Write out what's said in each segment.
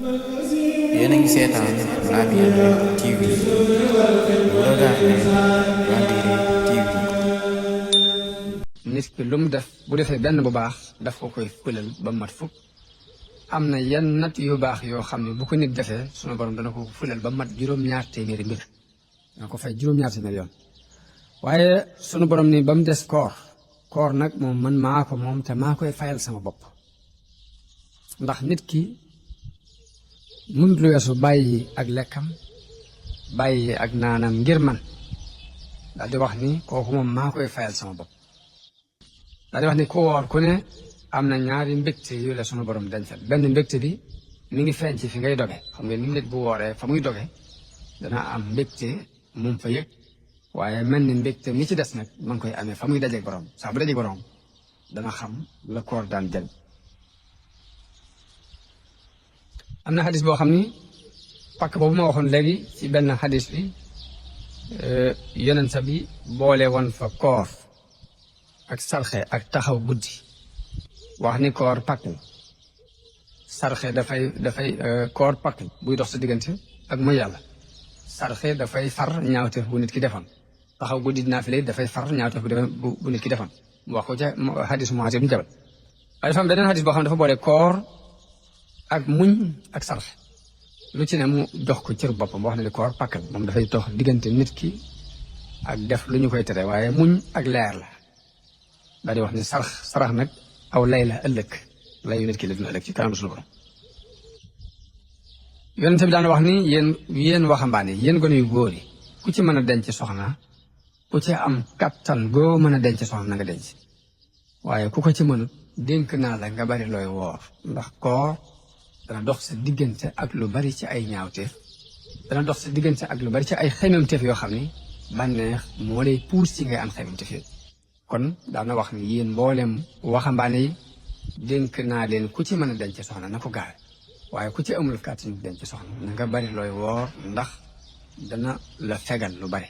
yéen a ngi seetaan Labyrinth TV vous regardez Labyrinth TV. nit ki lu mu def bu defee benn bu baax daf ko koy fulal ba mat fukk am na yenn natt yu baax yoo xam ne bu ko nit defee sunu borom dana ko fulal ba mat juróom-ñaar téeméeri mbir dana ko fay juróom-ñaar téeméeri yoon waaye sunu borom ni ba mu des koor nag moom man maa ko moom te maa koy fayal sama bopp ndax nit ki mënut lu weesu bàyyi ak lekkam bàyyi ak naanam ngir man daal di wax ni kooku moom maa koy fayal sama bopp daal di wax ni ku woor ku ne am na ñaari mbégte yu la sunu borom dencal benn mbégte bi mi ngi feeñ ci fi ngay doge xam nga ni nit bu wooree fa muy doge dana am mbégte moom fa yëg waaye mel ni mbégte mi ci des nag ma ngi koy amee fa muy dajeeg borom saa bu dajeeg borom dana xam la koor daan jël. am na xadis boo xam ni pàkk boobu ma waxoon léegi ci benn xadis bi yonent bi boole woon fa koor ak sarxe ak taxaw guddi wax ni koor pàkk la sarxe dafay koor pàkk buy dox sa diggante ak mooy yàlla sarxe dafay far ñaawteef bu nit ki defoon taxaw guddi dinaa fi lay dafay far ñaawteef bu nit ki defoon mu wax ko ca xadis Muaaz ibn Jabal waaye dafa am beneen xadis boo xam ne dafa boole koor ak muñ ak sarxe lu ci ne mu jox ko cër boppam wax na ni koor pàkkal moom dafay dox diggante nit ki ak def lu ñu koy tere waaye muñ ak leer la daal di wax ni sarax nag aw lay la ëllëg layu nit ki la dina ëllëg ci kanam suñu borom yonente bi daan wax ni yéen waxambaane yéen gone yu góor yi ku ci mën a denc soxna ku ci am kattan goo mën a denc soxna na nga denc waaye ku ko ci mënut dénk naa la nga bari looy woor ndax koor dana dox sa diggante ak lu bari ci ay ñaawteef dana dox sa diggante ak lu bari ci ay xememteef yoo xam ni bànneex moo lay puus ci ngay am xememteef yooyu kon daana wax ni yéen mboolem waxambaane yi dénk naa leen ku ci mën a denc soxna na ko gaawe waaye ku ci amul kàttan denc soxna na nga bari looy woor ndax dana la fegal lu bari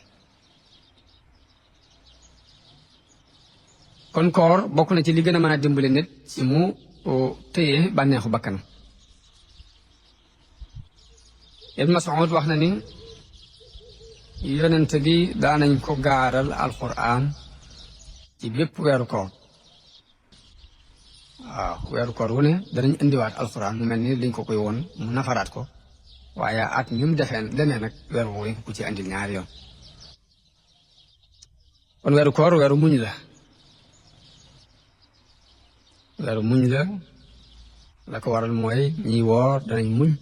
kon koor bokk na ci li gën a mën a dimbali nit ci mu téye bànneexu bakkanam Ibn Mas'ud wax na ni yonent bi daanañ ko gaaral alquran ci bépp weeru koor waaw weeru koor wu ne danañ indiwaat alquran mu mel ni dañ ko koy woon mu nafaraat ko waaye at mi mu demee nag weeru woowu ko ci andil ñaari yoon kon weeru koor weeru muñ la weeru muñ la ko waral mooy ñiy woor danañ muñ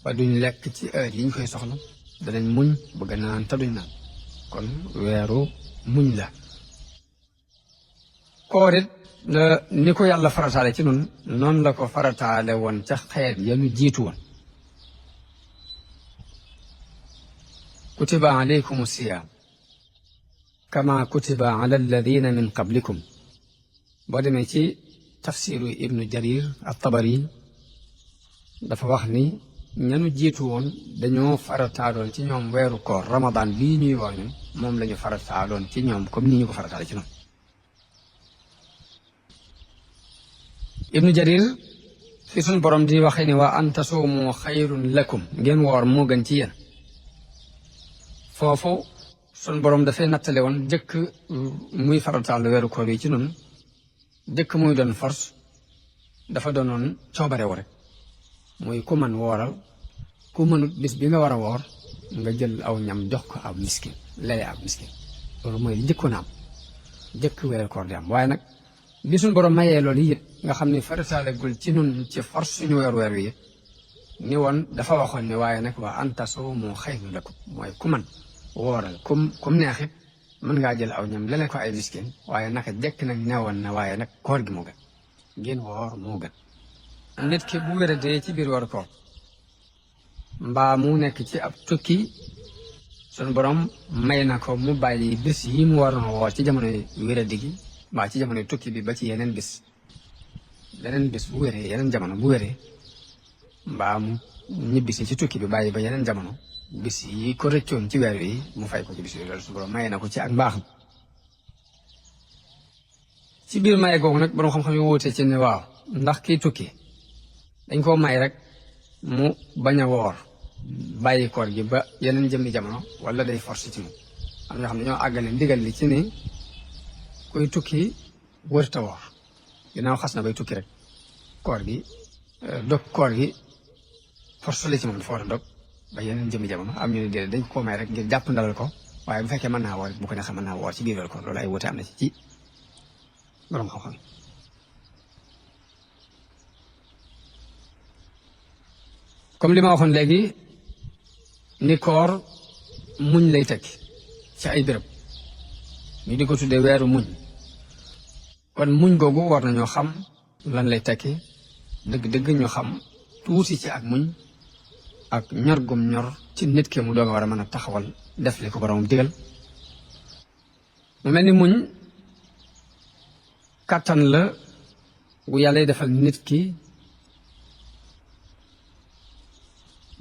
ba duñ lekk ci heure yi ñu koy soxla danañ muñ bëgg naan te duñ naan kon weeru muñ la koor it ni ko yàlla farataale ci nun noonu la ko farataale woon ca xeet ya ñu jiitu woon kutiba alaykum siyaam kama kutiba ala alladina min qablikum boo demee ci tafsiru ibnu jarir at-tabari dafa wax ni ñanu jiitu woon dañoo farataaloon ci ñoom weeru koor ramadan bii ñuy woor ñun moom la ñu farataaloon ci ñoom comme ni ñu ko farataale ci noonu ibnu jarir fi suñ borom di waxee ni wa an tasuumu xayrun lakum ngeen woor moo gën ci yéen foofu suñ borom dafay nattale woon jëkk muy farataal weeru koor yi ci noonu jëkk muy doon force dafa doonoon coobare wu rek muy ku man wooral ku mënut bis bi nga war a woor nga jël aw ñam jox ko ab miskin lele ab miskin loolu mooy li jëkkoon am jëkk weeru koor di am waaye nag bi suñ borom mayee loolu it nga xam ne farataalegul ci nun ci force suñu weer wi it ni woon dafa waxoon ne waaye nag waa an tasuumu xayrun lakum mooy ku man wooral kum neexit mën ngaa jël aw ñam lele ko ay miskin waaye naka jekk nag neewoon na waaye nag koor gi moo gën ngeen woor moo gën nit ki bu wéradee ci biir weeru koor mbaa mu nekk ci ab tukki sunu borom may na ko mu bàyyi bés yi mu waroon woor ci jamono wéradi gi mbaa ci jamono tukki bi ba ci yeneen bés bu wéree yeneen jamono bu wéree mbaa mu ñibbisi ci tukki bi bàyyi ba yeneen jamono bis yi ko rëccoon ci weer wi mu fay ko ci bis yi loolu sunu borom may na ko ci ak mbaaxam ci biir maye googu nag borom xam-xam yi wóote ci ne waaw ndax kii tukki dañ koo may rek mu bañ a woor bàyyi koor gi ba yeneen jëmmi jamono wala day force ci moom am ñoo xam ne ñoo àggale ndigal li ci ni kuy tukki wërta woor ginnaaw xas na bay tukki rek koor gi dog koor gi force la ci moom dafa war a dog ba yeneen jëmmi jamono am ñu ne déedéet dañ ko may rek ngir jàpp ndalal ko waaye bu fekkee mën naa woor bu ko neexee mën naa woor ci biir weeru koor loolu ay wute am na ci borom xam-xam comme li ma waxoon léegi ni koor muñ lay tekki ci ay béréb ñu di ko tuddee weeru muñ kon muñ googu war nañoo xam lan lay tekki dëgg-dëgg ñu xam tuuti ci ak muñ ak ñor gum ñor ci nit ki mu doog a war a mën a taxawal def li ko borom digal mu mel ni muñ kàttan la gu yàlla defal nit ki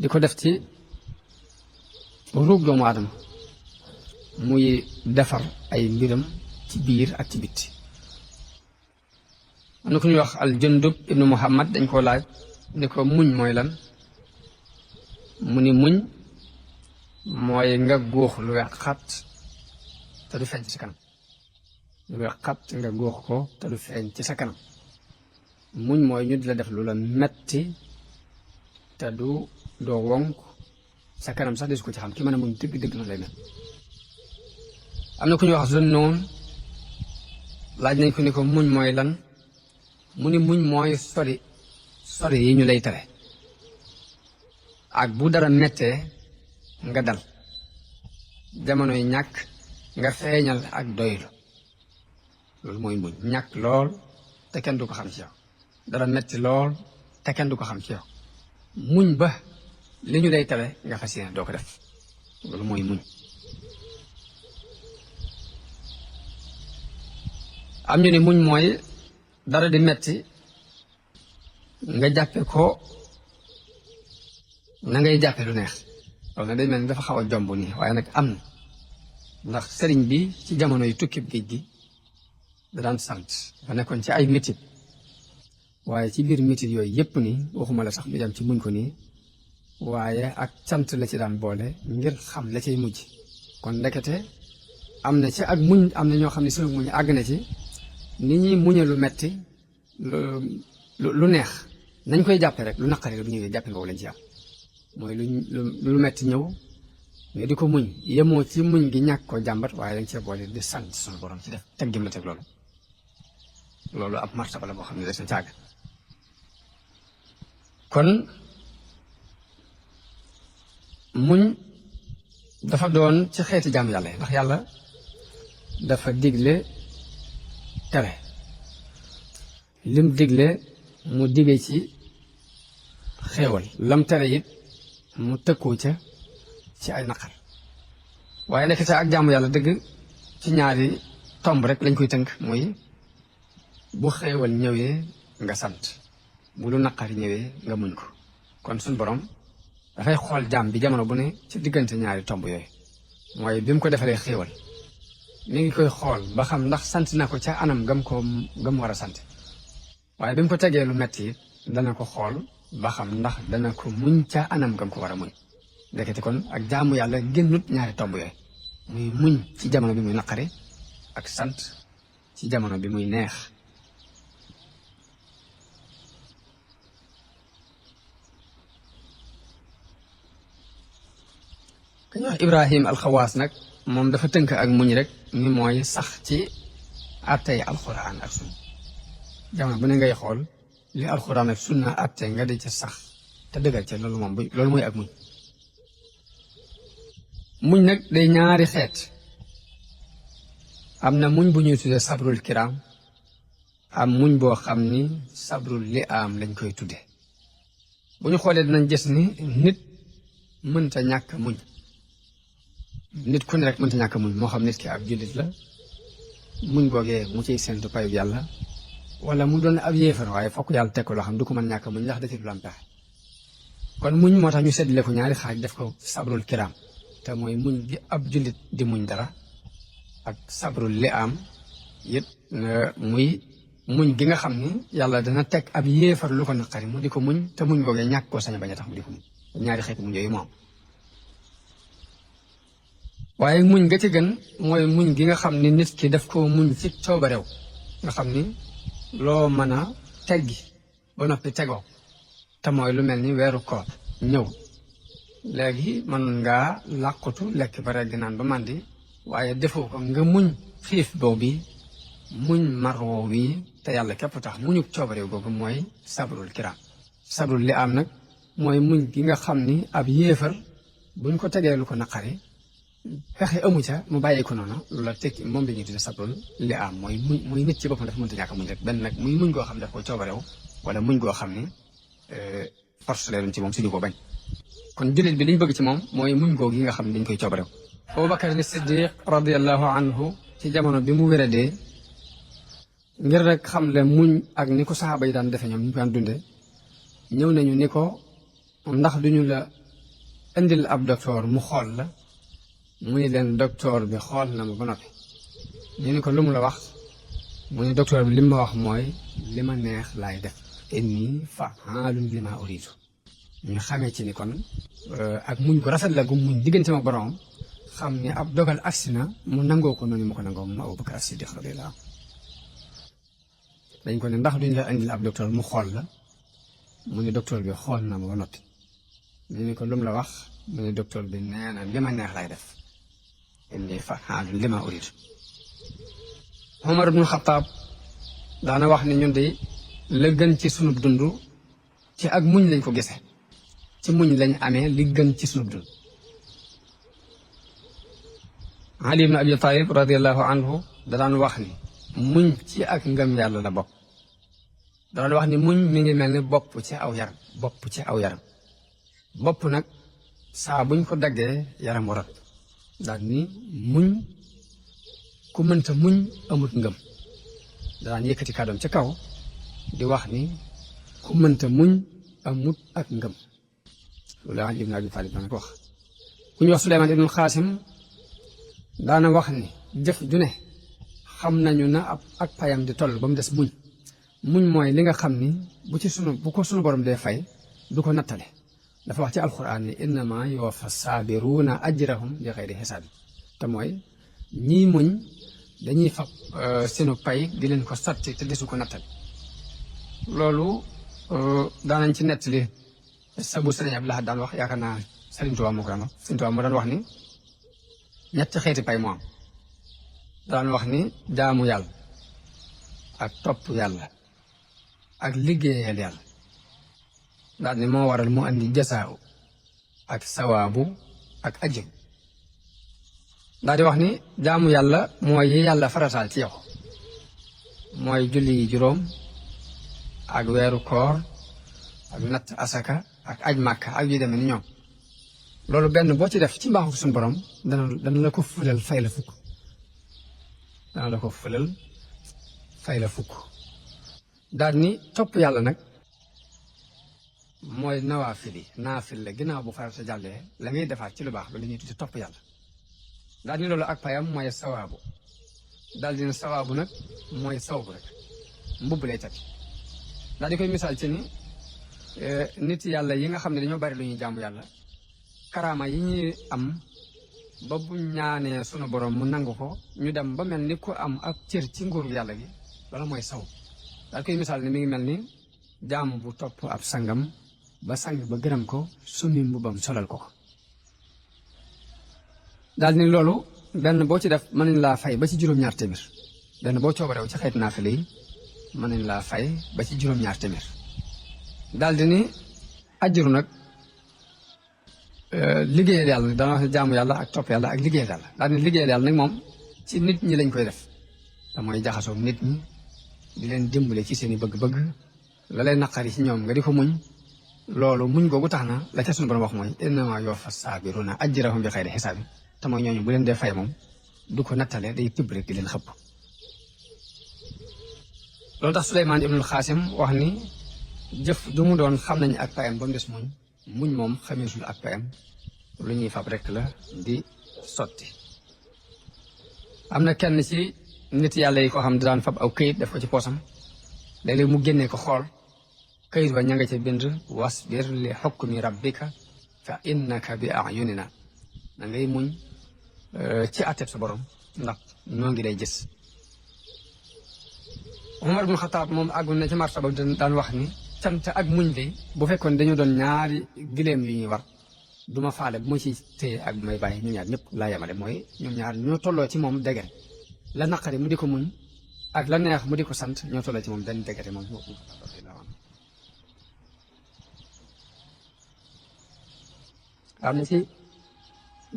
di ko def ci ruug doomu aadama muy defar ay mbiram ci biir ak ci bitti am na ku ñuy wax al Jundub ibnu Muhammad dañ koo laaj ni ko muñ mooy lan mu ni muñ mooy nga góox lu weex xat te du feeñ ci sa kanam lu weex xat nga góox ko te du feeñ ci sa kanam muñ mooy ñu di la def lu la metti te doo wonk sa kanam sax des ko ci xam ki mën a muñ dëgg-dëgg na lay mel am na ku ñuy wax zone noonu laaj nañ ko ni ko muñ mooy lan mu ni muñ mooy sori yi ñu lay tere ak bu dara mettee nga dal jamonoy ñàkk nga feeñal ak doylu loolu mooy muñ ñàkk lool te kenn du ko xam ci yow dara metti lool te kenn du ko xam ci yow muñ ba li ñu lay tere nga fas yéene doo ko def loolu mooy muñ am ñu ni muñ mooy dara di metti nga jàppe ko na ngay jàppe lu neex loolu nag day mel ni dafa xaw a jomb nii waaye nag am na ndax sëriñ bi ci jamono yu tukkib géej gi da daan sant dafa nekkoon ci ay métit waaye ci biir métit yooyu yépp nii waxuma la sax mu jam ci muñ ko nii waaye ak sant la ci daan boole ngir xam la cay mujj kon ndekete am na ci ak muñ am na ñoo xam ne sunu muñ àgg na ci ni ñuy muñe lu metti lu neex nañ koy jàppe rek lu naqari bu ñëwee jàppe nga lañ ci am mooy lu metti ñëw nga di ko muñ yemoo ci muñ gi ñàkk ko jàmbat waaye dañ cee boole di sant sunu borom ci def teg gim la teg loolu ab martaba la boo xam ne des na càgg kon muñ dafa doon ci xeeti jàmm yàlla yi ndax yàlla dafa digle tere lim digle mu dige ci xéewal lam tere it mu tëkkoo ca ci ay naqar waaye nekk ca ak jàmm yàlla dëgg ci ñaari tomb rek lañ koy tënk mooy bu xéewal ñëwee nga sant bu lu naqari ñëwee nga muñ ko kon suñ borom dafay xool jaam bi jamono bu ne ci diggante ñaari tomb yooyu mooy bi mu ko defalee xéewal mi ngi koy xool ba xam ndax sant na ko ca anam gam war a sant waaye bi mu ko tegee lu metti it dana ko xool ba xam ndax dana ko muñ ca anam gam ko war a muñ ndekete kon ak jaamu yàlla génnut ñaari tomb yooyu muy muñ ci jamono bi muy naqari ak sant ci jamono bi muy neex ku ñuy wax Ibrahim alxawaas nag moom dafa tënk ak muñ rek ni mooy sax ci attey alxuraan ak sunna jamono bu ne ngay xool li alxuraan ak sunna atte nga di ca sax te dëggal ca loolu mooy ak muñ nag day ñaari xeet am na muñ bu ñuy tuddee sabrul kiram am muñ boo xam ni sabrul li am lañ koy tudde bu ñu xoolee dinañ gis ni nit mënta ñàkk muñ nit ku ne rek mënta ñàkk muñ moo xam nit ki ab jullit la muñ googee mu ciy séntu payub yàlla wala mu doon ab yéefar waaye fokk yàlla teg ko loo xam du ko mën ñàkk muñ ndax da ci du am pexe kon muñ moo tax ñu seddale ko ñaari xaaj def ko sabrul kiram te mooy muñ bi ab jullit di muñ dara ak sabrul li am it muy muñ gi nga xam ni yàlla dana teg ab yéefar lu ko naqari mu di ko muñ te muñ googee ñàkk koo sañ a bañ a tax mu di ko muñ ñaari xeeti muñ yooyu moom waaye muñ ga ci gën mooy muñ gi nga xam ni nit ki daf ko muñ ci coobarew nga xam ni loo mën a teggi ba noppi tegoo te mooy lu mel ni weeru koor ñëw léegi mën ngaa làqutu lekk ba regg naan ba màndi waaye defoo ko nga muñ xiif boobu muñ marwoo wi te yàlla képp tax muñu coobarew googu mooy sabrul kiraam sabrul li am nag mooy muñ gi nga xam ni ab yéefar buñ ko tegee lu ko naqari fexe amu ca mu bàyyi ko noonu loolu la tekki moom la ñuy tudde sabrul li am mooy muñ muy nit ci boppam dafa mënta ñàkk muñ rek benn nag muy muñ goo xam ne daf ko coobarew wala muñ goo xam ni force lay doon ci moom suñu ko bañ kon jullit bi liñ bëgg ci moom mooy muñ goo gi nga xam ne dañ koy coobarew Abubakar ni Siddiq radiallahu anhu ci jamono bi mu wéradee ngir rek xam le muñ ak ni ko saxaaba yi daan defe ñoom ñu ko daan dunde ñëw nañu ni ko ndax duñu la indil ab docteur mu xool la mu ni leen docteur bi xool na ma ba noppi ñu ni ko lu mu la wax mu ni docteur bi li ma wax mooy li ma neex laay def inni fa'aalun limaa uriidu ñu xamee ci ni kon ak muñ ko rafet la gu muñ diggante ma borom xam ni ab dogal agsi na mu nangoo ko noonu mu ko nangoo moom Abubakar Siddiq radiyallaahu anhu dañ ko ne ndax duñ la indil ab docteur mu xool la mu ni docteur bi xool na ma ba noppi ñu ni ko lu mu la wax mu ni docteur bi nee na li ma neex laay def inni fa'aalun limaa uriidu Umar ibnul Xattaab daana wax ni ñun de la gën ci sunub dund ci ak muñ lañ ko gisee ci muñ lañ amee li gën ci sunub dund Ali ibn Abi Talib radiallahu anhu da daan wax ni muñ ci ak ngëm yàlla la bokk da daan wax ni muñ mi ngi mel ni bopp ci aw yaram bopp ci aw yaram bopp nag saa buñ ko daggee yaram warat daal ni muñ ku mënta muñ amut ngëm da daan yëkkati kàddoom ci kaw di wax ni ku mënta muñ amut ak ngëm loolu Ali ibn Abi Talib dana ko wax ku ñu wax Suleymaan ibnul Xaasim daana wax ni jëf ju ne xam nañu na ak payam di toll ba mu des muñ muñ mooy li nga xam ni bu ko sunu borom dee fay du ko nattale dafa wax ci alquran ni innama yuwaffa saabiruuna ajrahum bi xayri xisaab te mooy ñii muñ dañuy fab seenu pay di leen ko sotti te desu ko nattale loolu daanañ ci nettali sabu sëriñ Abdul Ahad daan wax yaakaar naa Sëriñ Tuubaa moo ko daan wax Sëriñ Tuubaa moo daan wax ni ñetti xeeti pay moo am daan wax ni jaamu yàlla ak topp yàlla ak liggéeyal yàlla daal ni moo waral mu andi jasaaw ak sawaabu ak ajr daal di wax ni jaamu yàlla mooy yi yàlla farataal ci yow mooy julli yi juróom ak weeru koor ak natt asaka ak aj màkka ak yu demee ni ñoom loolu benn boo ci def ci mbaaxu suñu borom dana la ko fulal fay la fukk dana la ko fulal fay la fukk daal ni topp yàlla nag mooy nawaafil yi naafil la ginnaaw bu farata jàllee la ngay defaat ci lu baax ba li ñuy tuddi topp yàlla daal ni loolu ak payam mooy sawaabu daal dina sawaabu nag mooy sawbu rek mbubb lay tati daal di koy misaal ci ni nit yàlla yi nga xam ne dañoo bari lu ñuy jaamu yàlla karaama yi ñuy am ba bu ñaanee sunu borom mu nangu ko ñu dem ba mel ni ku am ab cër ci nguuru yàlla gi loolu mooy saw daal koy misaal ni mi ngi mel ni jaamu bu topp ab sangam ba sang ba gërëm ko summi mbubbam solal ko daal ni loolu benn boo ci def mën nañ laa fay ba ci juróom-ñaar téeméer benn boo coobarew ci xeet naafile yi mën nañ laa fay ba ci juróom-ñaar téeméer daal di ni ajjuru nag liggéeyal yàlla dana wax ne jaamu yàlla ak topp yàlla ak liggéeyal yàlla daal di liggéeyal yàlla nag moom ci nit ñi lañ koy def te mooy jaxasoo nit ñi di leen dimbale ci seen i bëgg-bëgg la lay naqari ci ñoom nga di ko muñ loolu muñ googu tax na la ca suñu borom wax mooy innamaa yuwaffa saabiruuna ajrahum bi xayri xisaab te mooy ñooñu bu leen dee fay moom du ko nattale day tibb rek di leen xëpp loolu tax Suleymaan ibnul Xaasim wax ni jëf du mu doon xam nañu ak payam ba mu des muñ moom xameesul ak payam lu ñuy fab rek la di sotti am na kenn ci nit yàlla yi ko xam daan fab aw këyit def ko ci poosam léeg-léeg mu génnee ko xool kayit ba ña nga ca bind wasbir li xukmi rabbika fa innaka bi ayunina da ngay muñ ci àtteb sa borom ndax ñoo ngi lay gis. Umar ibn Xataab moom àggoon na ci martaba daan wax ni cant ak muñ de bu fekkoon dañu doon ñaari gileem yu ñuy war du ma faale bu ma ci téye ak bu may bàyyi ñu ñaar ñëpp laa yemale mooy ñoom ñaar ñoo tolloo ci moom degere la naqari mu di ko muñ ak la neex mu di ko sant ñoo tolloo ci moom benn degere moom am na ci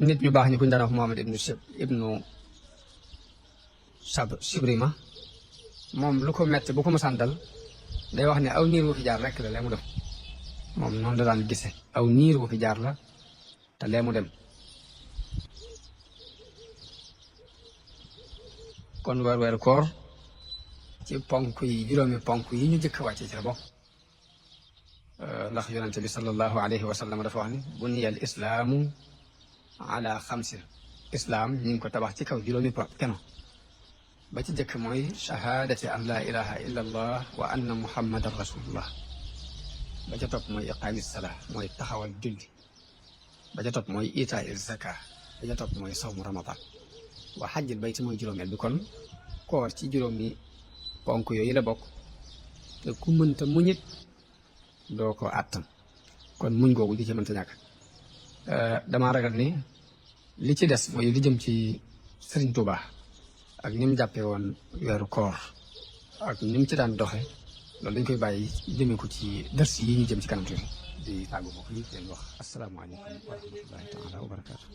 nit ñu baax ñu kuñ daan wax Muhammad ibnu Sibrima moom lu ko metti bu ko mësaan dal day wax ne aw niir wu fi jaar rekk la lee mu dem moom noonu la daan gise aw niir wu fi jaar la te lee mu dem. kon weeru koor ci ponk yi juróomi ponk yi ñu jëkk wàcce ci la bokk ndax yonente bi sallallahu alayhi wa sallam dafa wax ni buniyal islaamu ala xamsin islaam ñu ngi ko tabax ci kaw juróomi keno ba ci jëkk mooy shahaadati an laa ilaha illa allah wa anna muhammadan rasulullah ba ca topp mooy iqaami salaa mooy taxawal julli ba ca topp mooy itaa il zaka ba ca topp mooy sawmu ramadan wa xajjil bayti mooy juróomeel bi kon koor ci juróomi ponk yooyu la bokk te ku mënta muñit doo ko àttan kon muñ googu di ci mënta ñàkk damaa ragal ni li ci des mooy li jëm ci Sëriñ Tuubaa ak ni mu jàppee woon weeru koor ak ni mu ci daan doxe loolu dañ koy bàyyi jëmee ko ci dërs yi ñu jëm ci kanam tuuti di tàggu bokk yi leen wax asalaamaaleykum wa rahmatullahi taala wa barakaatu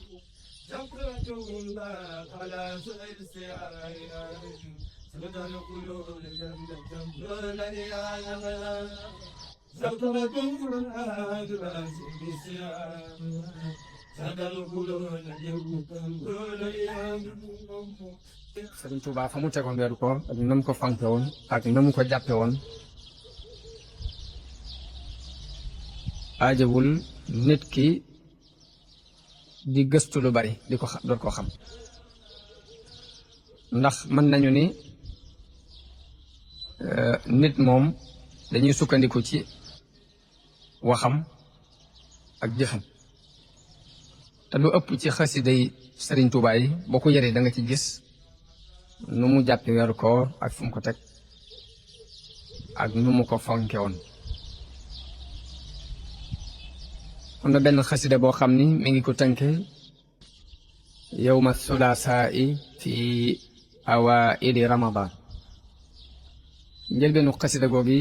Sëriñ Tuubaa fa mu tegoon weeru koor ak na mu ko fanke woon ak na mu ko jàppe woon aajawul nit ki di gëstu lu bari di ko doon ko xam ndax mën nañu ni nit moom dañuy sukkandiku ci waxam ak jëfam te lu ëpp ci xasida yi Sëriñ Tuubaa yi boo ko yëree da nga ci gis nu mu jàppe weeru koor ak fu mu ko teg ak nu mu ko fonke woon am na benn xasida boo xam ni mi ngi ko tënke yawma thulathaa'i fi awaa'ili ramadan njëlbeenu xasida googi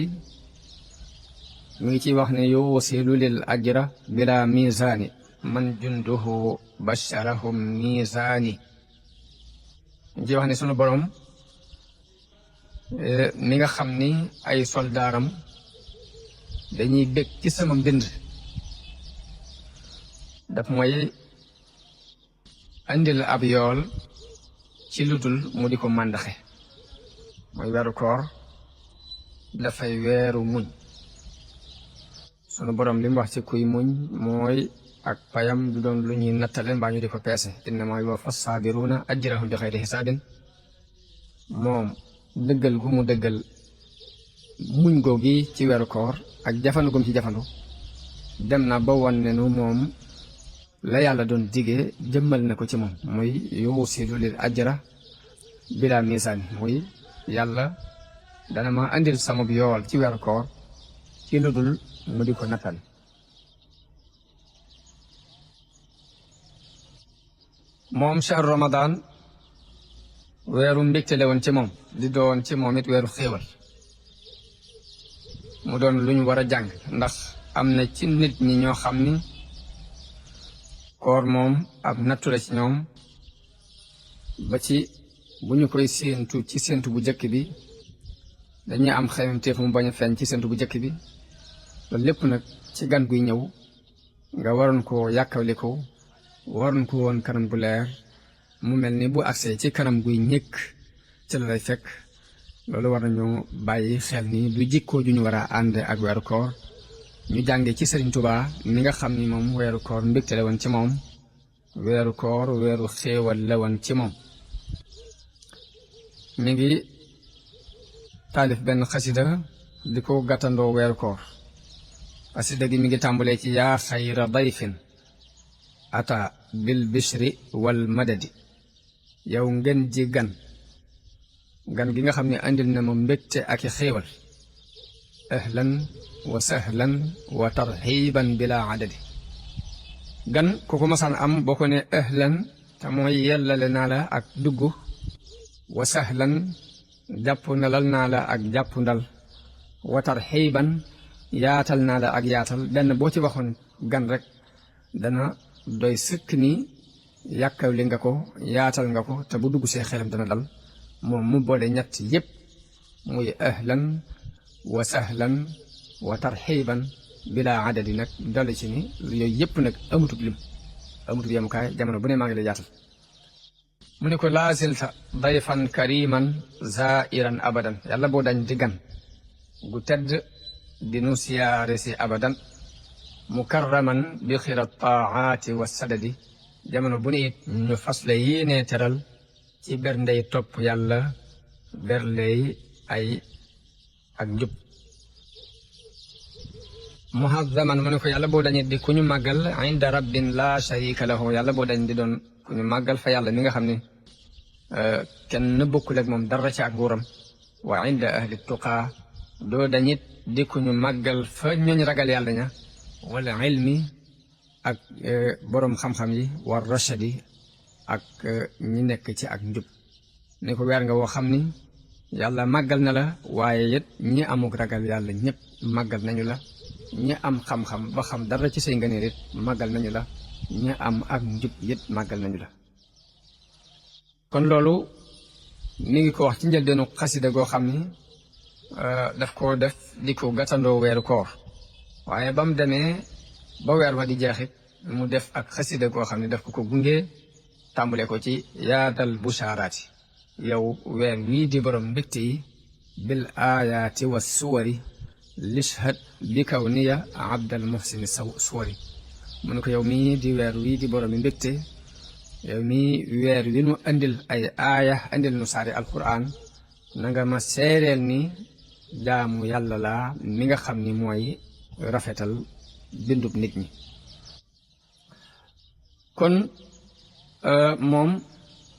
mi ngi ciy wax ne yuusilu lil ajra bila misaani man junduhu basharahum misaani ji wax ne sunu borom mi nga xam ni ay soldaaram dañuy bég ci sama mbind daf mooy andil ab yool ci ludul mu di ko màndaxe mooy weeru koor dafay weeru muñ sunu borom li mu wax ci kuy muñ mooy ak payam du doon lu ñuy nattale mbaa ñu di ko peese innamaa yuwaffa saabiruna ajrahum bi xayri xisaabin moom dëggal gu mu dëggal muñ googi ci weeru koor ak jafandu gum ci jafandu dem na ba wan ne nu moom la yàlla doon digee jëmmal na ko ci moom muy yuusilu lil ajra bila misaan muy yàlla dana ma andil sama yool ci weeru koor ci lu dul mu di ko nattal moom shahru ramadan weeru mbégte la woon ci moom di doon ci moom it weeru xéewal mu doon lu ñu war a jàng ndax am na ci nit ñi ñoo xam ni koor moom ab nattu la ci ñoom ba ci bu ñu koy séentu ci séentu bu njëkk bi dañuy am xememteef mu bañ a feeñ ci séentu bu njëkk bi loolu lépp nag ci gan guy ñëw nga waroon koo yàkkawliko waroon ko woon kanam gu leer mu mel ni bu agsee ci kanam guy ñëkk ci la lay fekk loolu war nañu bàyyi xel ni du jikkoo ju ñu war a ànd ak weeru koor ñu jànge ci Sëriñ Tuubaa mi nga xam ni moom weeru koor mbégte la woon ci moom weeru koor weeru xéewal la woon ci moom mi ngi taalif benn xasida di ko gàttandoo weeru koor xasida gi mi ngi tàmbalee ci yaa xayra dayfin ata bil bishri wal madadi yow ngeen ji gan gi nga xam ne andil na ma mbégte ak i xéewal ahlan wa sahlan wa tarxiban bila adadi gan ku ko masaan am boo ko ne ahlan te mooy yellale naa la ak dugg wa sahlan jàpp ndalal naa la ak jàpp ndal wa tarxiban yaatal naa la ak yaatal benn boo ci waxoon gan rek dana doy sëkk ni yàkkawli nga ko yaatal nga ko te bu dugg see xelam dana dal moom mu boole ñett yépp muy ahlan wa sahlan wa tarxiban bila adadi nag dale ci ni yooyu yépp nag amutub lim amutub yemukaay jamono bu ne maa ngi lay yaatal mu ne ko laasilta dayfan kariman zairan abadan yàlla boo dañ di gan gu tedd di nu siyaare si abadan mukarraman bi xira taaati wa sadadi jamono bu ne it ñu fas la yéenee teral ci berndey topp yàlla berley ay ak njub muhazzaman mu ne ko yàlla boo dañit di ku ñu màggal inda rabbin la sharika lahu yàlla boo dañ di doon ku ñu màggal fa yàlla mi nga xam ne kenn bokkul ak moom dara ci ak nguuram wa inda ahli tuqaa doo dañit di ku ñu màggal fa ñooñ ragal yàlla ña wala ilmi ak boroom xam-xam yi war rachadi ak ñi nekk ci ak njub ne ko weer nga woo xam ni yàlla màggal na la waaye it ñi amuk ragal yàlla ñëpp màggal nañu la ñi am xam-xam ba xam dara ci say ngëneel it màggal nañu la ñi am ak njub it màggal nañu la kon loolu mi ngi ko wax ci njëlbeenu xasida goo xam ni daf ko def di ko gàttandoo weeru koor waaye ba mu demee ba weer wa di jeexit mu def ak xasida goo xam ne daf ko gunge tàmbale ko ci yaadal bushaaraati yow weer wii di borom mbégte yi bil aayaati wa suwari lishhad bi kaw niya abdal muhsini suwari mu ne ko yow mii di weer wii di borom mbégte yow mii weer wi nu andil ay aaya andil nu saari alquran na nga ma seereel ni jaamu yàlla laa mi nga xam ni mooy rafetal bindub nit ñi kon moom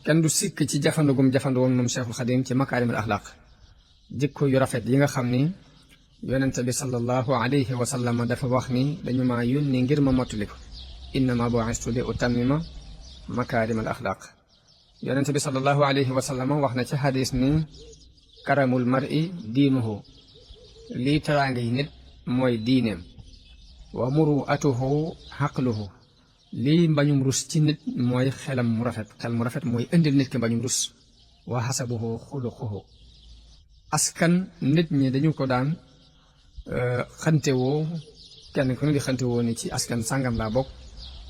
kenn du sikk ci jafandugum jafanduwoon moom Cheikhul Xadim ci makaarimul axlaaq jikko yu rafet yi nga xam ni yonente bi sallallahu alayhi wa sallam dafa wax ni dañu maa yónni ngir ma mottali ko innama bu'istu li utammima makaarimal axlaaq yonente bi sallallahu alayhi wa sallam wax na ci xadis ni karamul mar'i diinuhu lii teraanga yi nit mooy diineem wa muru'atuhu xaqluhu lii mbañum rus ci nit mooy xelam mu rafet xel mu rafet mooy indil nit ki mbañum rus wa xasabuhu xuluquhu askan nit ñi dañu ko daan xantewoo kenn ku ne di xantewoo ni ci askan sàngam laa bokk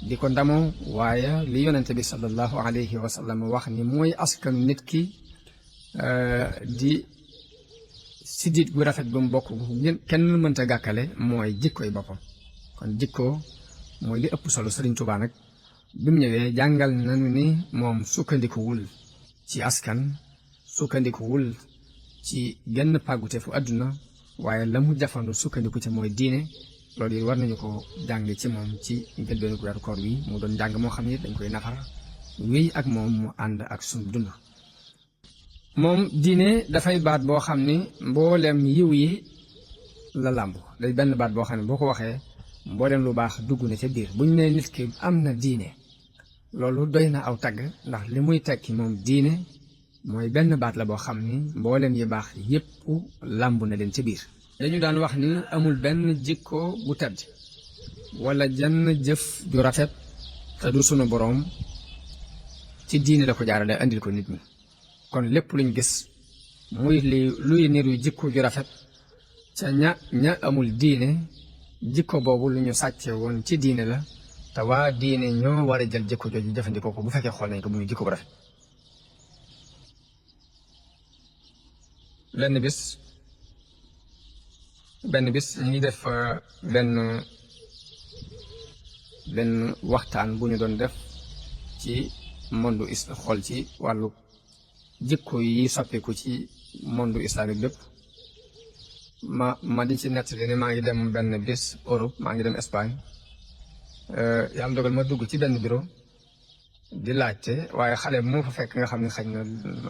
di ko ndamoo waaye li yonente bi sallallahu alayhi wa sallam wax ni mooy askanu nit ki di sidit gu rafet bu mu bokk kenn mënta gàkkale mooy jikkoy boppam kon jikko mooy li ëpp solo Sëriñ Tuubaa nag bi mu ñëwee jàngal nañu ni moom sukkandikuwul ci askan sukkandikuwul ci genn pàggute fu àdduna waaye la mu jafandu sukkandiku ci mooy diine loolu yi war nañu ko jàng ci moom ci njëlbeenu weeru koor wi mu doon jàng moo xam ne dañ koy nafar wéy ak moom mu ànd ak suñu dund moom diine dafay baat boo xam ni mboolem yiw yi la làmb day benn baat boo xam ne boo ko waxee mboolem lu baax dugg na ca biir bu ñu nee nit ki am na diine loolu doy na aw tagg ndax li muy tekki moom diine mooy benn baat la boo xam ni mboolem yi baax yépp làmb na leen ca biir dañu daan wax ni amul benn jikko bu tedd wala jenn jëf ju rafet te du sunu boroom ci diine la ko jaarale andil ko nit ñi kon lépp luñ gis muy luy niru jikko ju rafet ca ña amul diine jikko boobu lu ñu sàcce woon ci diine la te waa diine ñoo war a jël jikko jooju jëfandikoo ko bu fekkee xool nañ ko muy jikko bu rafet benn bis ñu ngi def benn waxtaan bu ñu doon def ci monde xool ci wàllu jikko yi soppiku ci monde islamique bépp ma di ci nettali ne maa ngi dem benn bis Europe, maa ngi dem Espagne. Yàlla dogal ma dugg ci benn bureau di laajte, waaye xale moo fa fekk nga xam ne xañ na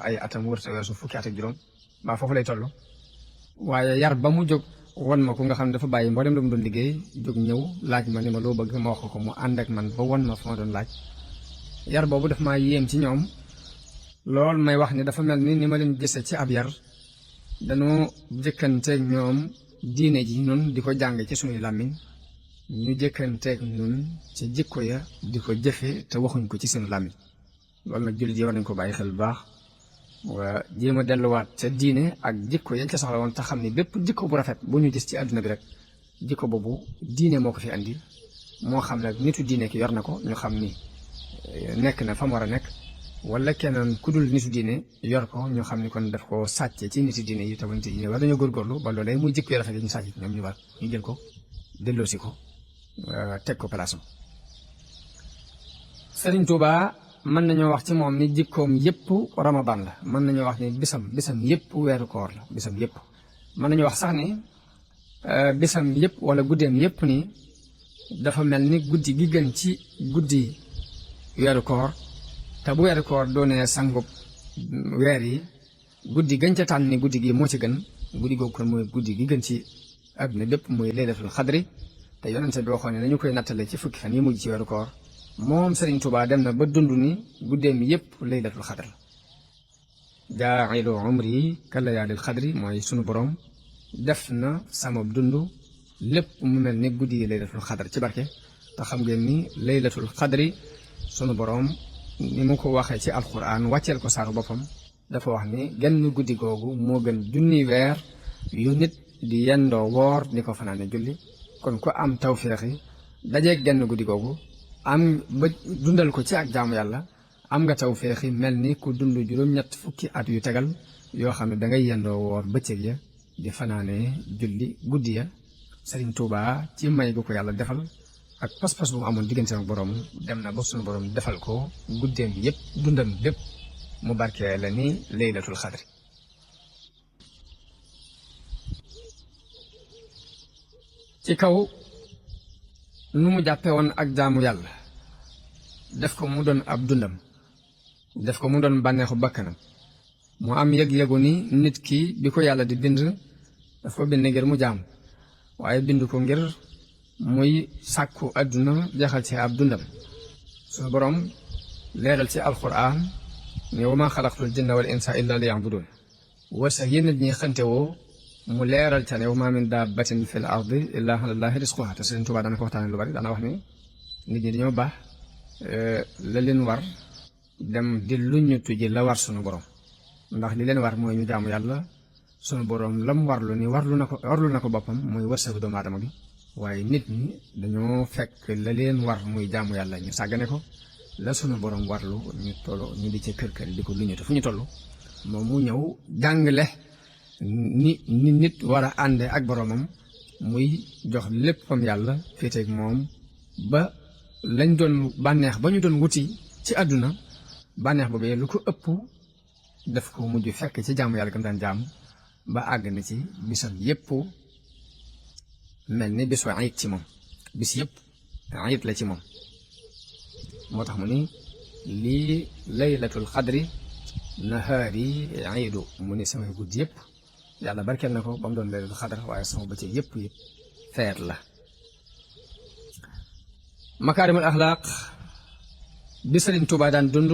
ay atam wërta weesu fukki at ak juróom mbaa foofu lay toll. waaye yar ba mu jóg won ma ko nga xam ne dafa bàyyi mboolem lu mu doon liggéey jóg ñëw laaj ma ni ma loo bëgg ma wax ko mu ànd ak man ba won ma fa ma doon laaj. yar boobu daf maa yéem ci ñoom lool, may wax ni dafa mel ni ma leen gise ci ab yar dañoo jëkkanteeg ñoom diine ji ñun di ko jàng ci suñuy làmmiñ, ñu jëkkanteeg ñun ci jikko ya di ko jëfe te waxuñ ko ci seen làmmiñ. loolu nag jullit yi war nañ ko bàyyi xel bu baax, waa jéem a delluwaat ca diine ak jikko yañ ca soxla woon te xam ni bépp jikko bu rafet bu ñu gis ci àdduna bi rek jikko boobu diine moo ko fi andi. moo xam ne nitu diine ki yor na ko, ñu xam ni nekk na fa mu war a nekk, wala keneen ku dul nitu diine yor ko ñu xam ni kon daf ko sàcce ci nitu diine yi te ba nitu diine war dañoo góorgóorlu ba loolee muy jikko yu rafet yi ñu sàcc ñoom ñu war ñu jël ko delloosi ko teg ko place am. Sëriñ Tuuba mën nañoo wax ci moom ni jikkoom yëpp ramadan la, mën nañoo wax ni bisam yëpp weeru koor la, bisam yëpp. mën nañoo wax sax ni bisam yëpp wala guddeem yëpp ni dafa mel ni guddi gi gën ci guddi weeru koor, te bu weeru koor doonee sangub weer yi guddi gën ca tànn ni guddi gi moo ci gën, guddi googu kon mooy guddi gi gën ci àdduna bépp muy laylatul xadri. te yonente bi waxoon ne nañu koy nattale ci fukki fan yi mujj ci weeru koor, moom Sëriñ Tuubaa dem na ba dund ni guddeem yëpp laylatul xadr. jaa'ilu umri ka layaalil xadri mooy sunu borom def na sama dund lépp mu mel ni guddi yi laylatul xadr ci barke. te xam ngeen ni laylatul xadri sunu borom ni mu ko waxee ci alquran wàcceel ko saaru boppam dafa wax ni genn guddi googu moo gën junni weer yu nit di yendoo woor di ko fanaane julli. kon ku am tawféexi dajeeg genn guddi googu am ba dundal ko ci ak jaamu yàlla, am nga tawféexi mel ni ku dund juróom-ñett fukki at yu tegal yoo xam ne da ngay yendoo woor bëccëg ya di fanaane julli guddi ya. Sëriñ Tuubaa ci may gu ko yàlla defal ak pas-pas bu mu amoon diggante ak borom dem na ba sunu borom defal ko guddeem yëpp dundam lépp mu barkee la ni laylatul xadri. ci kaw nu mu jàppe woon ak jaamu yàlla def ko mu doon ab dundam, def ko mu doon bànneexu bakkanam, mu am yëg-yëgu ni nit ki bi ko yàlla di bind daf ko bind ngir mu jaam, waaye bind ko ngir muy sàkku àdduna jeexal ci ab dundam. suñu borom leeral ci alquran ne wa ma xalaqtul jinna wal insa illa liya'budun. wasa yi nit ñi xante woo mu leeral ca ne wa ma min dabbatin fil ardi illa ala llahi rizquha. te Sëriñ Tuubaa daana ko waxtaane lu bari, daana wax ni nit ñi dañoo baax la leen war dem di luññutu ji la war sunu borom, ndax li leen war mooy ñu jaamu yàlla. sunu borom lam warlu ni warlu na ko boppam mooy wërsëgu doomu aadama gi, waaye nit ñi dañoo fekk la leen war muy jaamu yàlla ñu sàggane ko, la sunu borom warlu ñu di ci kër di ko luññutu fu ñu toll. moom mu ñëw jàngale ni nit war a ànde ak boromam, muy jox léppam yàlla féeteeg moom ba lañ doon bànneex ba ñu doon wuti ci àdduna bànneex boobee lu ko ëpp daf ko mujj fekk ci jaamu yàlla gam daan jaam ba àgg na ci bisam yépp mel ni bisu ayit ci moom, bis yépp ayit la ci moom. moo tax mu ni lii laylatul xadri nahaari ayidu, mu ni samay guddi yépp yàlla barkeel na ko ba mu doon laylatul xadr, waaye sama bëccëg yépp feet la. makaarimul axlaaq bi Sëriñ Tuubaa daan dund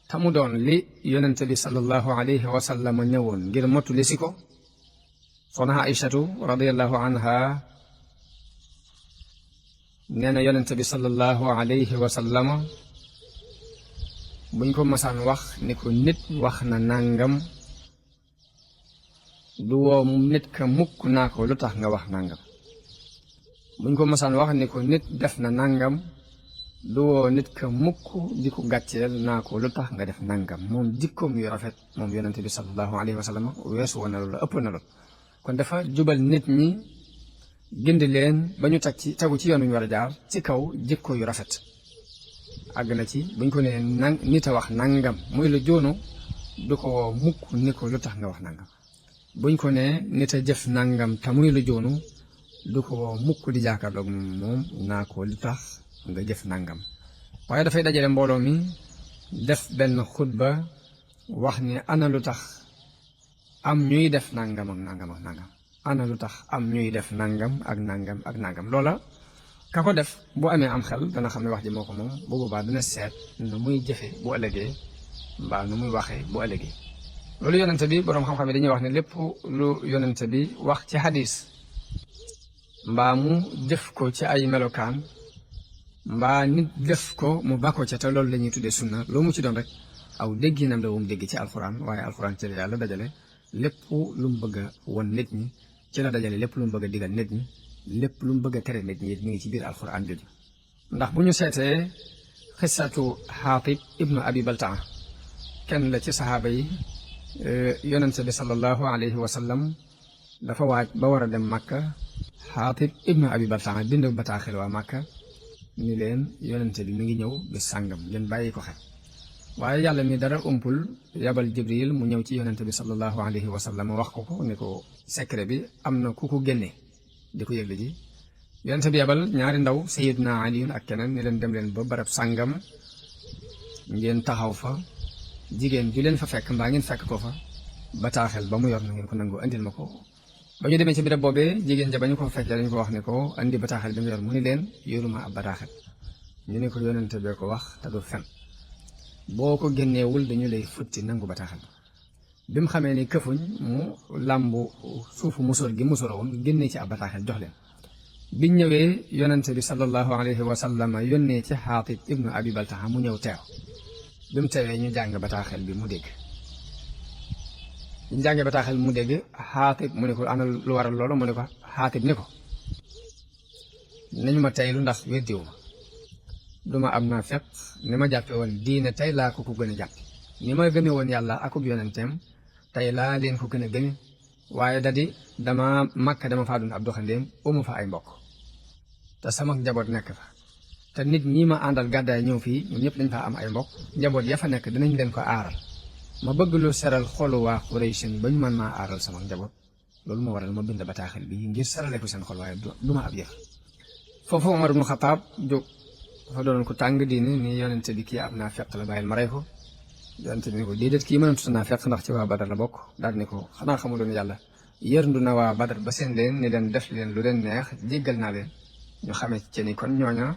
te mu doon li yonente bi sallallahu alayhi wa sallam ñëwoon ngir mottali si ko. soxna Aïchatu radiyallahu anha nee na yonente bi sallallahu alayhi wa sallam buñ ko masaan wax ni ko nit wax na nangam du woo nit ka mukk naa ko lu tax nga wax nangam. buñ ko masaan wax ni ko nit def na nangam du woo nit ka mukk di ko gàcceel naa ko lu tax nga def nangam. moom jikkoom yu rafet moom yonente bi sallallahu alayhi wa sallam weesu woon na loolu, ëpp na loolu. kon dafa jubal nit ñi gindi leen ba ñu tegu ci yoon wi ñu war a jaar ci kaw jikko yu rafet. àgg na ci buñ ko nee nit a wax nangam muy lu joonu du ko woo mukk ni ko lu tax nga wax nangam. buñ ko ne nit a jëf nangam te muy lu joonu du ko mukk di jàkkaarloog moom naa ko li tax nga jëf nangam waaye dafay dajale mbooloo mi def benn xutba wax ni ana lu tax am ñuy def nangam ak nangam ak nangam ana lu tax am ñuy def nangam ak nangam ak nangam loola ka ko def bu amee am xel dana xam ne wax ji moo ko moom bu boobaa dina seet nu muy jëfe bu ëllëgee mbaa nu muy waxee bu ëllëgee loolu yonente bi boroom xam-xam yi dañuy wax ne lépp lu yonente bi wax ci hadis mbaa mu jëf ko ci ay melokaan mbaa nit def ko mu bàkko ca te loolu la ñuy tuddee sunna loo mu ci doon rek aw dégginam la mu dégg ci alxuraan waaye alxuraan ci la yàlla dajale lépp lu mu bëgg a won nit ñi ci la dajale lépp lu mu bëgg a digal nit ñi lépp lu mu bëgg a tere nit ñi it mi ngi ci biir alxuraan jooju ndax bu ñu seetee xisatu xaatib ibnu abi baltaa kenn la ci saxaaba yi yonente bi sallallahu alayhi wa sallam dafa waaj ba war a dem Makka xaatib ibnu abi baltaa bind bataaxel waa Makka ni leen yonente bi mi ngi ñëw bis sàngam ngeen bàyyi ko xel waaye yàlla mi dara umpul yabal jibril mu ñëw ci yonente bi sallallahu alayhi wa sallam wax ko ni ko secret bi am na ku ko génne di ko yëgle ji yonente bi yabal ñaari ndaw sayidna aliyun ak keneen ni leen dem leen ba barab sàngam ngeen taxaw fa jigéen ju leen fa fekk mbaa ngeen fekk ko fa bataaxel ba mu yor na ngeen ko nangu andil ma ko ba ñu demee ci béréb boobee jigéen ja ba ñu ko fekkee dañu ko wax ne ko andi bataaxel bi nga yor mu ni leen yoruma ab bataaxel ñu ne ko yonente bee ko wax te du fen boo ko génneewul dañu lay futti nangu bataaxel bi mu xamee ni këfuñ mu làmbu suufu musóor gi musóor woon génne ci ab bataaxel jox leen biñ ñëwee yonente bi sallallahu alayhi wa sallam yónnee ci xaatib ibnu abi baltaha mu ñëw teew bi mu teewee ñu jàng bataaxel bi mu dégg ñu jàngee bataaxel mu dégg xaatib mu ne ko ana lu waral loolu mu ne ko xaatib ni ko nañu ma teylu ndax weddiwu ma duma am naa fekk ni ma jàppe woon diine tey laa ko gën a jàppe ni ma gëme woon yàlla akub yonenteem tey laa leen ko gën a gëme waaye da di dama Makka dama faa doon ab doxandéem umu fa ay mbokk te sama njaboot nekk fa te nit ñi ma àndal gàddaay ñëw fii ñun ñëpp dañ fa am ay mbokk njaboot ya fa nekk dinañ leen ko aaral ma bëgg lu seral xolu waa Quraysh ba ñu mën maa aaral sama njaboot loolu moo waral ma bind bataaxel bi ngir serale ko seen xol waaye du ma ab yëf foofu Omar ibnu Xataab jóg dafa doon ko tàng diine ni yonente bi kii am naa fekk la bàyyil ma rey ko yonente bi ni ko déedéet kii mënatu naa fekk ndax ci waa Badar la bokk daal ni ko xanaa xamu doon yàlla yërndu na waa Badar ba seen leen ni leen def leen lu leen neex jéggal naa leen ñu xamee ci ni kon ñooña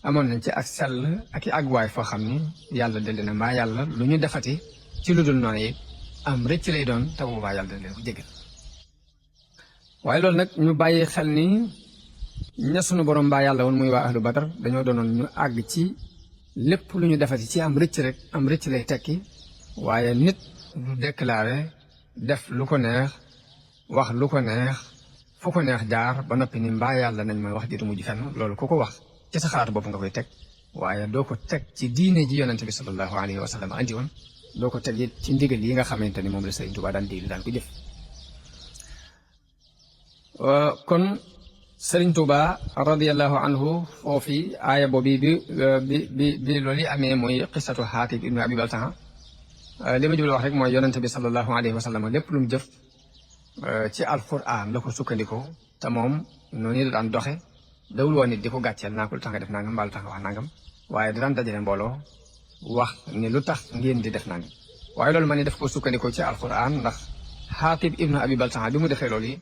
amoon nañ ci ak sell ak i àgguwaay foo xam ni yàlla dal na mbaa yàlla lu ñu defati ci lu dul noonu yi am rëcc lay doon te boobaa yàlla dal leen ko jéggal waaye loolu nag ñu bàyyi xel ni ña sunu borom mbaa yàlla woon muy waa ahlu Badar dañoo doonoon ñu àgg ci lépp lu ñu defati ci am rëcc rek am rëcc lay tekki waaye nit du déclaré def lu ko neex wax lu ko neex fu ko neex jaar ba noppi ni mbaa yàlla nañ ma wax jiitu mujj fenn loolu ku ko wax ci sa xalaatu bopp nga koy teg waaye doo ko teg ci diine ji yonente bi sallallahu alayhi wa sallam andi woon doo ko teg it ci ndigal yi nga xamante ni moom la Sëriñ Tuubaa daan digle daan ko jëf kon Sëriñ Tuubaa radiyallahu anhu foofi aaya boobu bi loolu yi amee mooy qissatu Xaatib ibnu Abi Baltaha li ma jublu wax rek mooy yonente bi sallallahu alayhi wa sallam lépp lu mu jëf ci alquran la ko sukkandikoo te moom noonu la daan doxe dawul woon nit di ko gàcceel naa ko lu tax nga def nangam mbaa lu tax nga wax nangam waaye daan dajale mbooloo wax ni lu tax ngeen di def nangam waaye loolu ma ne daf ko sukkandikoo ci alquran ndax Xaatib ibnu Abi Baltaha bi mu defee loolu yi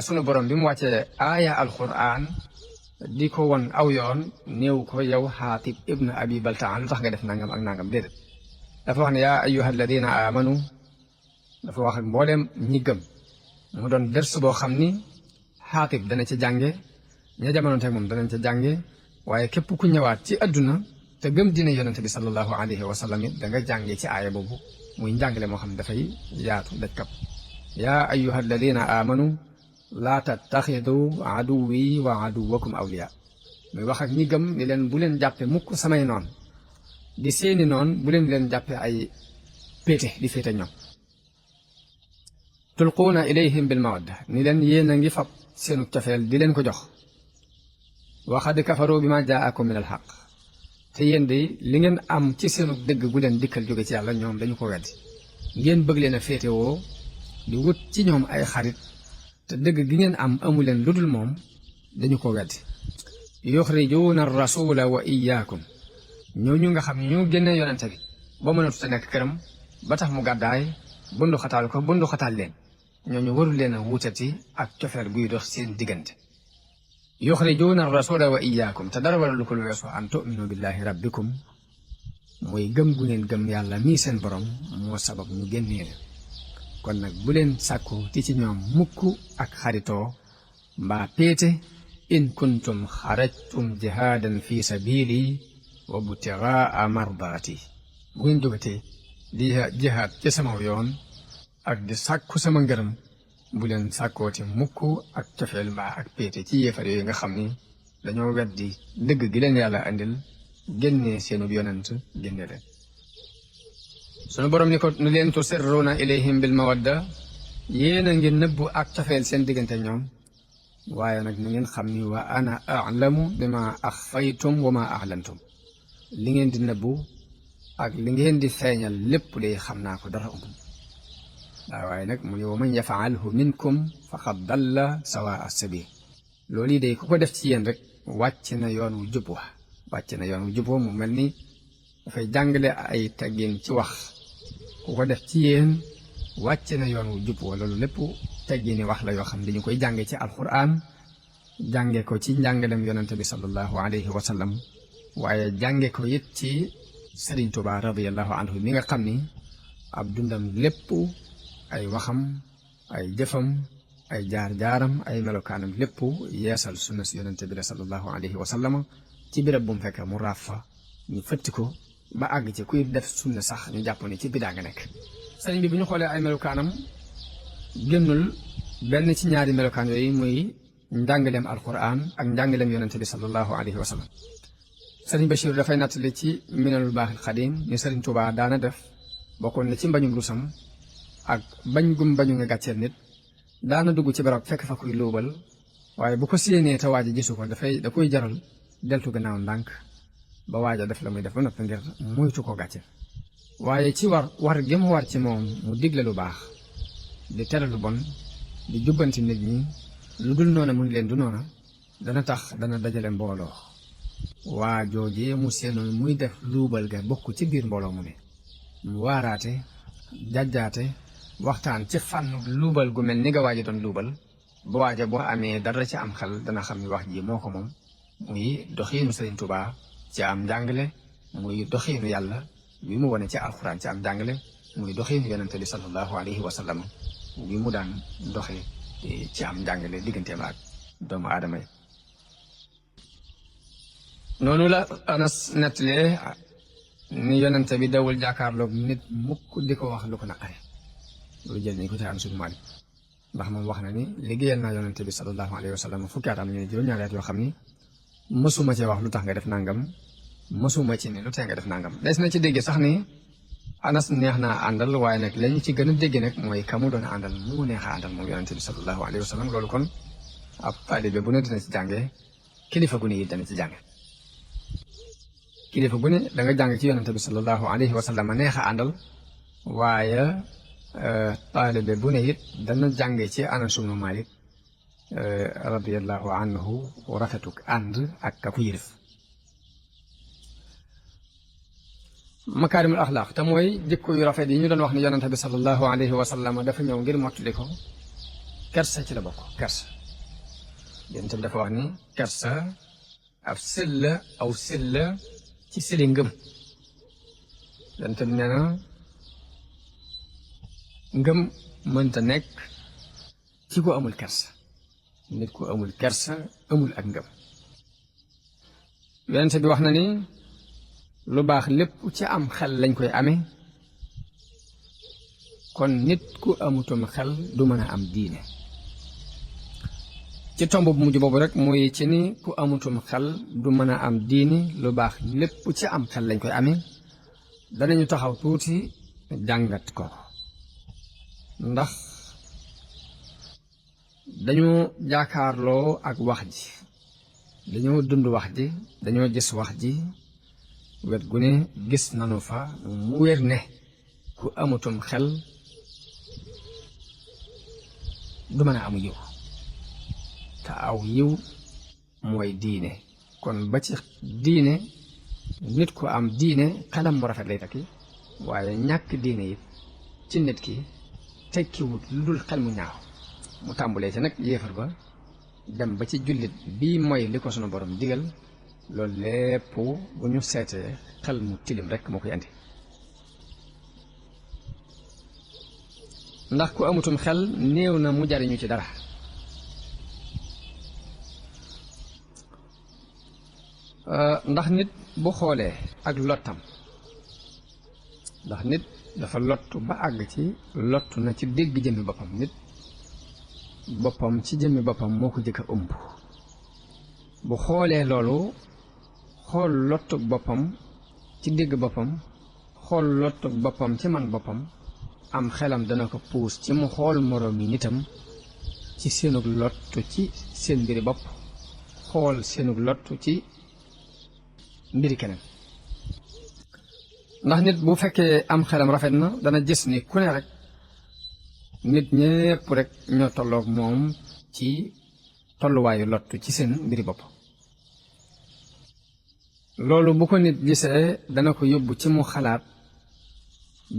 sunu borom bi mu wàccee aaya alquran di ko won aw yoon néew ko yow Xaatib ibnu Abi Baltaha lu tax nga def nangam ak nangam déedéet dafa wax ne yaa ayyuha alladina amanu dafa wax ak mbooleem ñi gëm mu doon ders boo xam ni Xaatib dana ci jànge ña jamono teg moom danañ ca jànge waaye képp ku ñëwaat ci adduna te gëm dina yonente bi sallallahu alayhi wa sallam it da nga jànge ci aaya boobu muy njàngale moo xam ne dafay yaatu daj kap yaa ayyuha alladina amanu laa tattaxidu aduwi wa aduwakum awliya muy wax ak ñi gëm ni leen bu leen jàppe mukk samay noon di seeni noon bu leen jàppe ay péete di féete ñoom tulquuna ilayhim bil mawadda ni leen yéen a ngi fab seenu cofeel di leen ko jox waxad kafaru bi ma jaakum min al xaq te yéen de li ngeen am ci seenu dëgg gu leen dikkal jóge ci yàlla ñoom dañu ko weddi ngeen bëgg leen a féetewoo di wut ci ñoom ay xarit te dëgg gi ngeen am amuleen lu dul moom dañu ko weddi yuxrijuuna rasula wa iyaakum ñooñu nga xam ne ñoo génne yonente bi ba mënatu ta nekk këram ba tax mu gàddaay bundu xataal ko bundu xataal leen ñooñu warul leen a wutati ak cofeel guy dox seen diggante yuxrijuuna rasula wa iyaakum te dara wala lu ko lu weesu an tuminu billahi rabbikum mooy gëm gu ngeen gëm yàlla mii seen borom moo sabab ñu génnee leen kon nag bu leen sàkku ci ñoom mukk ak xaritoo mbaa péete in kuntum xarajtum jihaadan fi sabili wa butigaa mardaati bu ngeen jógatee di jihaad ci sama yoon ak di sàkku sama ngërëm bu leen sàkkooti mukk ak cofeel mbaa ak péete ci yéefar yooyu nga xam ni dañoo weddi dëgg gi leen yàlla andil génnee seenu yonent génne leen sunu borom ni ko nu leen tusirruuna ilayhim bil mawadda yéen a ngi nëbbu ak cofeel seen diggante ñoom waaye nag na ngeen xam ni wa ana a'lamu bima axfaytum wa ma a'lantum li ngeen di nëbbu ak li ngeen di feeñal lépp day xam naa ko dara umum waaye nag mu ne wa man yafaalhu minkum faqad dalla sawa as-sabil loolu yi day ku ko def ci yéen rek wàcc na yoon wu jub wa mu mel ni dafay jàngale ay teggin ci wax ku ko def ci yéen wàcc na yoon wu jub wa loolu lépp teggini wax la yoo xam dañu koy jànge ci alquran jànge ko ci njàngalem yonente bi sallallahu alayhi wa sallam waaye jànge ko it ci Sëriñ Tuubaa radiyallahu anhu mi nga xam ni ab dundam lépp ay waxam ay jëfam ay jaar-jaaram ay melokaanam lépp yeesal sunna si yonente bi la sallallahu alayhi wa sallam ci béréb bu mu fekkee mu raaf fa ñu fëtti ko ba àgg ci kuy def sunna sax ñu jàpp ne ci bidaa nga nekk sëriñ bi bu ñu xoolee ay melokaanam génnul benn ci ñaari melokaan yooyu muy njàngaleem alquran ak njàngaleem yonente bi sallallahu alayhi wa sallam sëriñ Bachir dafay nattali ci minanul baaxil xadim ni sëriñ Tuubaa daana def bokkoon na ci mbañum rusam ak bañ gum bañu nga gàcceel nit daana dugg ci barab fekk fa kuy luubal waaye bu ko séenee te waaja gisu ko da koy jaral deltu gannaaw ndànk ba waaja def la muy def ba noppi ngir moytu ko gàcceel waaye ci war gi mu war ci moom mu digle lu baax di tere lu bon di jubbanti nit ñi lu dul noona mu ngi leen du noona dana tax dana dajale mbooloo waa joojee mu seenoon muy def luubal ga bokk ci biir mbooloo mu ne mu waaraate jàjjaate waxtaan ci fànn luubal gu mel ni nga waaja doon luubal ba waaja boo amee dara ci am xel dana xam ni wax ji moo ko moom muy doxiinu Sëriñ Tuubaa ci am njàngale muy doxiinu yàlla bi mu wane ci alxuraan ci am njàngale muy doxiinu yonente bi sallallahu alayhi wa sallam bi mu daan doxe ci am njàngale digganteem ak doomu aadama yi noonu la Anas nettalee ni yonente bi dawul jàkkaarloog nit mukk di ko wax lu ko naqare loolu jël nañ ko ci Anas ibn Maalik ndax moom wax na ni liggéeyal naa yonente bi sallallahu alayhi wa sallam fukki at am ñu ne juróom-ñaari at yoo xam ni mësuma ci wax lu tax nga def nangam mësuma ci ne lu tee nga def nangam des na ci dégg sax ni Anas neex naa àndal waaye nag lañu ci gën a dégg nag mooy kamu doon àndal mu neex a àndal moom yonente bi sallallahu alayhi wa sallam loolu kon ab taalibe bu ne dina ci jànge kilifa gu ne it dana ci jànge kilifa bu ne da nga jàng ci yonente bi sallallahu alayhi wa sallam neex a àndal waaye taalibe bu ne it dana jànge ci Anas ibn Maalik radiyallahu anhu rafetuk ànd ak ka ku yërëf makaarimul axlaaq te mooy jikko yu rafet yi ñu doon wax ni yonente bi sallallahu alayhi wa sallam dafa ñëw ngir mottali ko kersa ci la bokk kersa yonente bi dafa wax ni kersa ab silla ci sili ngëm yonente bi nee na ngëm mënta nekk ci ko amul kersa nit ku amul kersa amul ak ngëm yonente bi wax na ni lu baax lépp ci am xel lañ koy amee kon nit ku amutum xel du mën a am diine ci tomb bu mujj boobu rek muy ci ni ku amutum xel du mën a am diine lu baax lépp ci am xel lañ koy amee danañu taxaw tuuti jàngat ko ndax dañoo jaakaarloo ak wax ji dañoo dund wax ji dañoo gis wax ji wet gu ne gis nanu fa mu wér ne ku amutum xel du mën a amu yiw te aw yiw mooy diine kon ba ci diine nit ku am diine xelam mu rafet lay takki waaye ñàkk diine it ci nit ki tekkiwut lu dul xel mu ñaaw mu tàmbulee ci nag yéefar ba dem ba ci jullit bii mooy li ko sunu borom digal loolu lépp bu ñu seetee xel mu tilim rek moo koy andi ndax ku amutum xel néew na mu jariñu ci dara ndax nit bu xoolee ak lottam ndax nit dafa lottu ba àgg ci lottu na ci dégg jëmmi boppam nit boppam ci jëmmi boppam moo ko jëkk a ëmb bu xoolee loolu xool lottu boppam ci dégg boppam xool lottu boppam ci man boppam am xelam dana ko puus ci mu xool moroom yi nitam ci seenug lottu ci seen mbiri bopp xool seenug lottu ci mbiri keneen ndax nit bu fekkee am xelam rafet na dana gis ni ku ne rek nit ñépp rek ñoo tolloog moom ci tolluwaayu lottu ci seen mbiri bopp loolu bu ko nit gisee dana ko yóbbu ci mu xalaat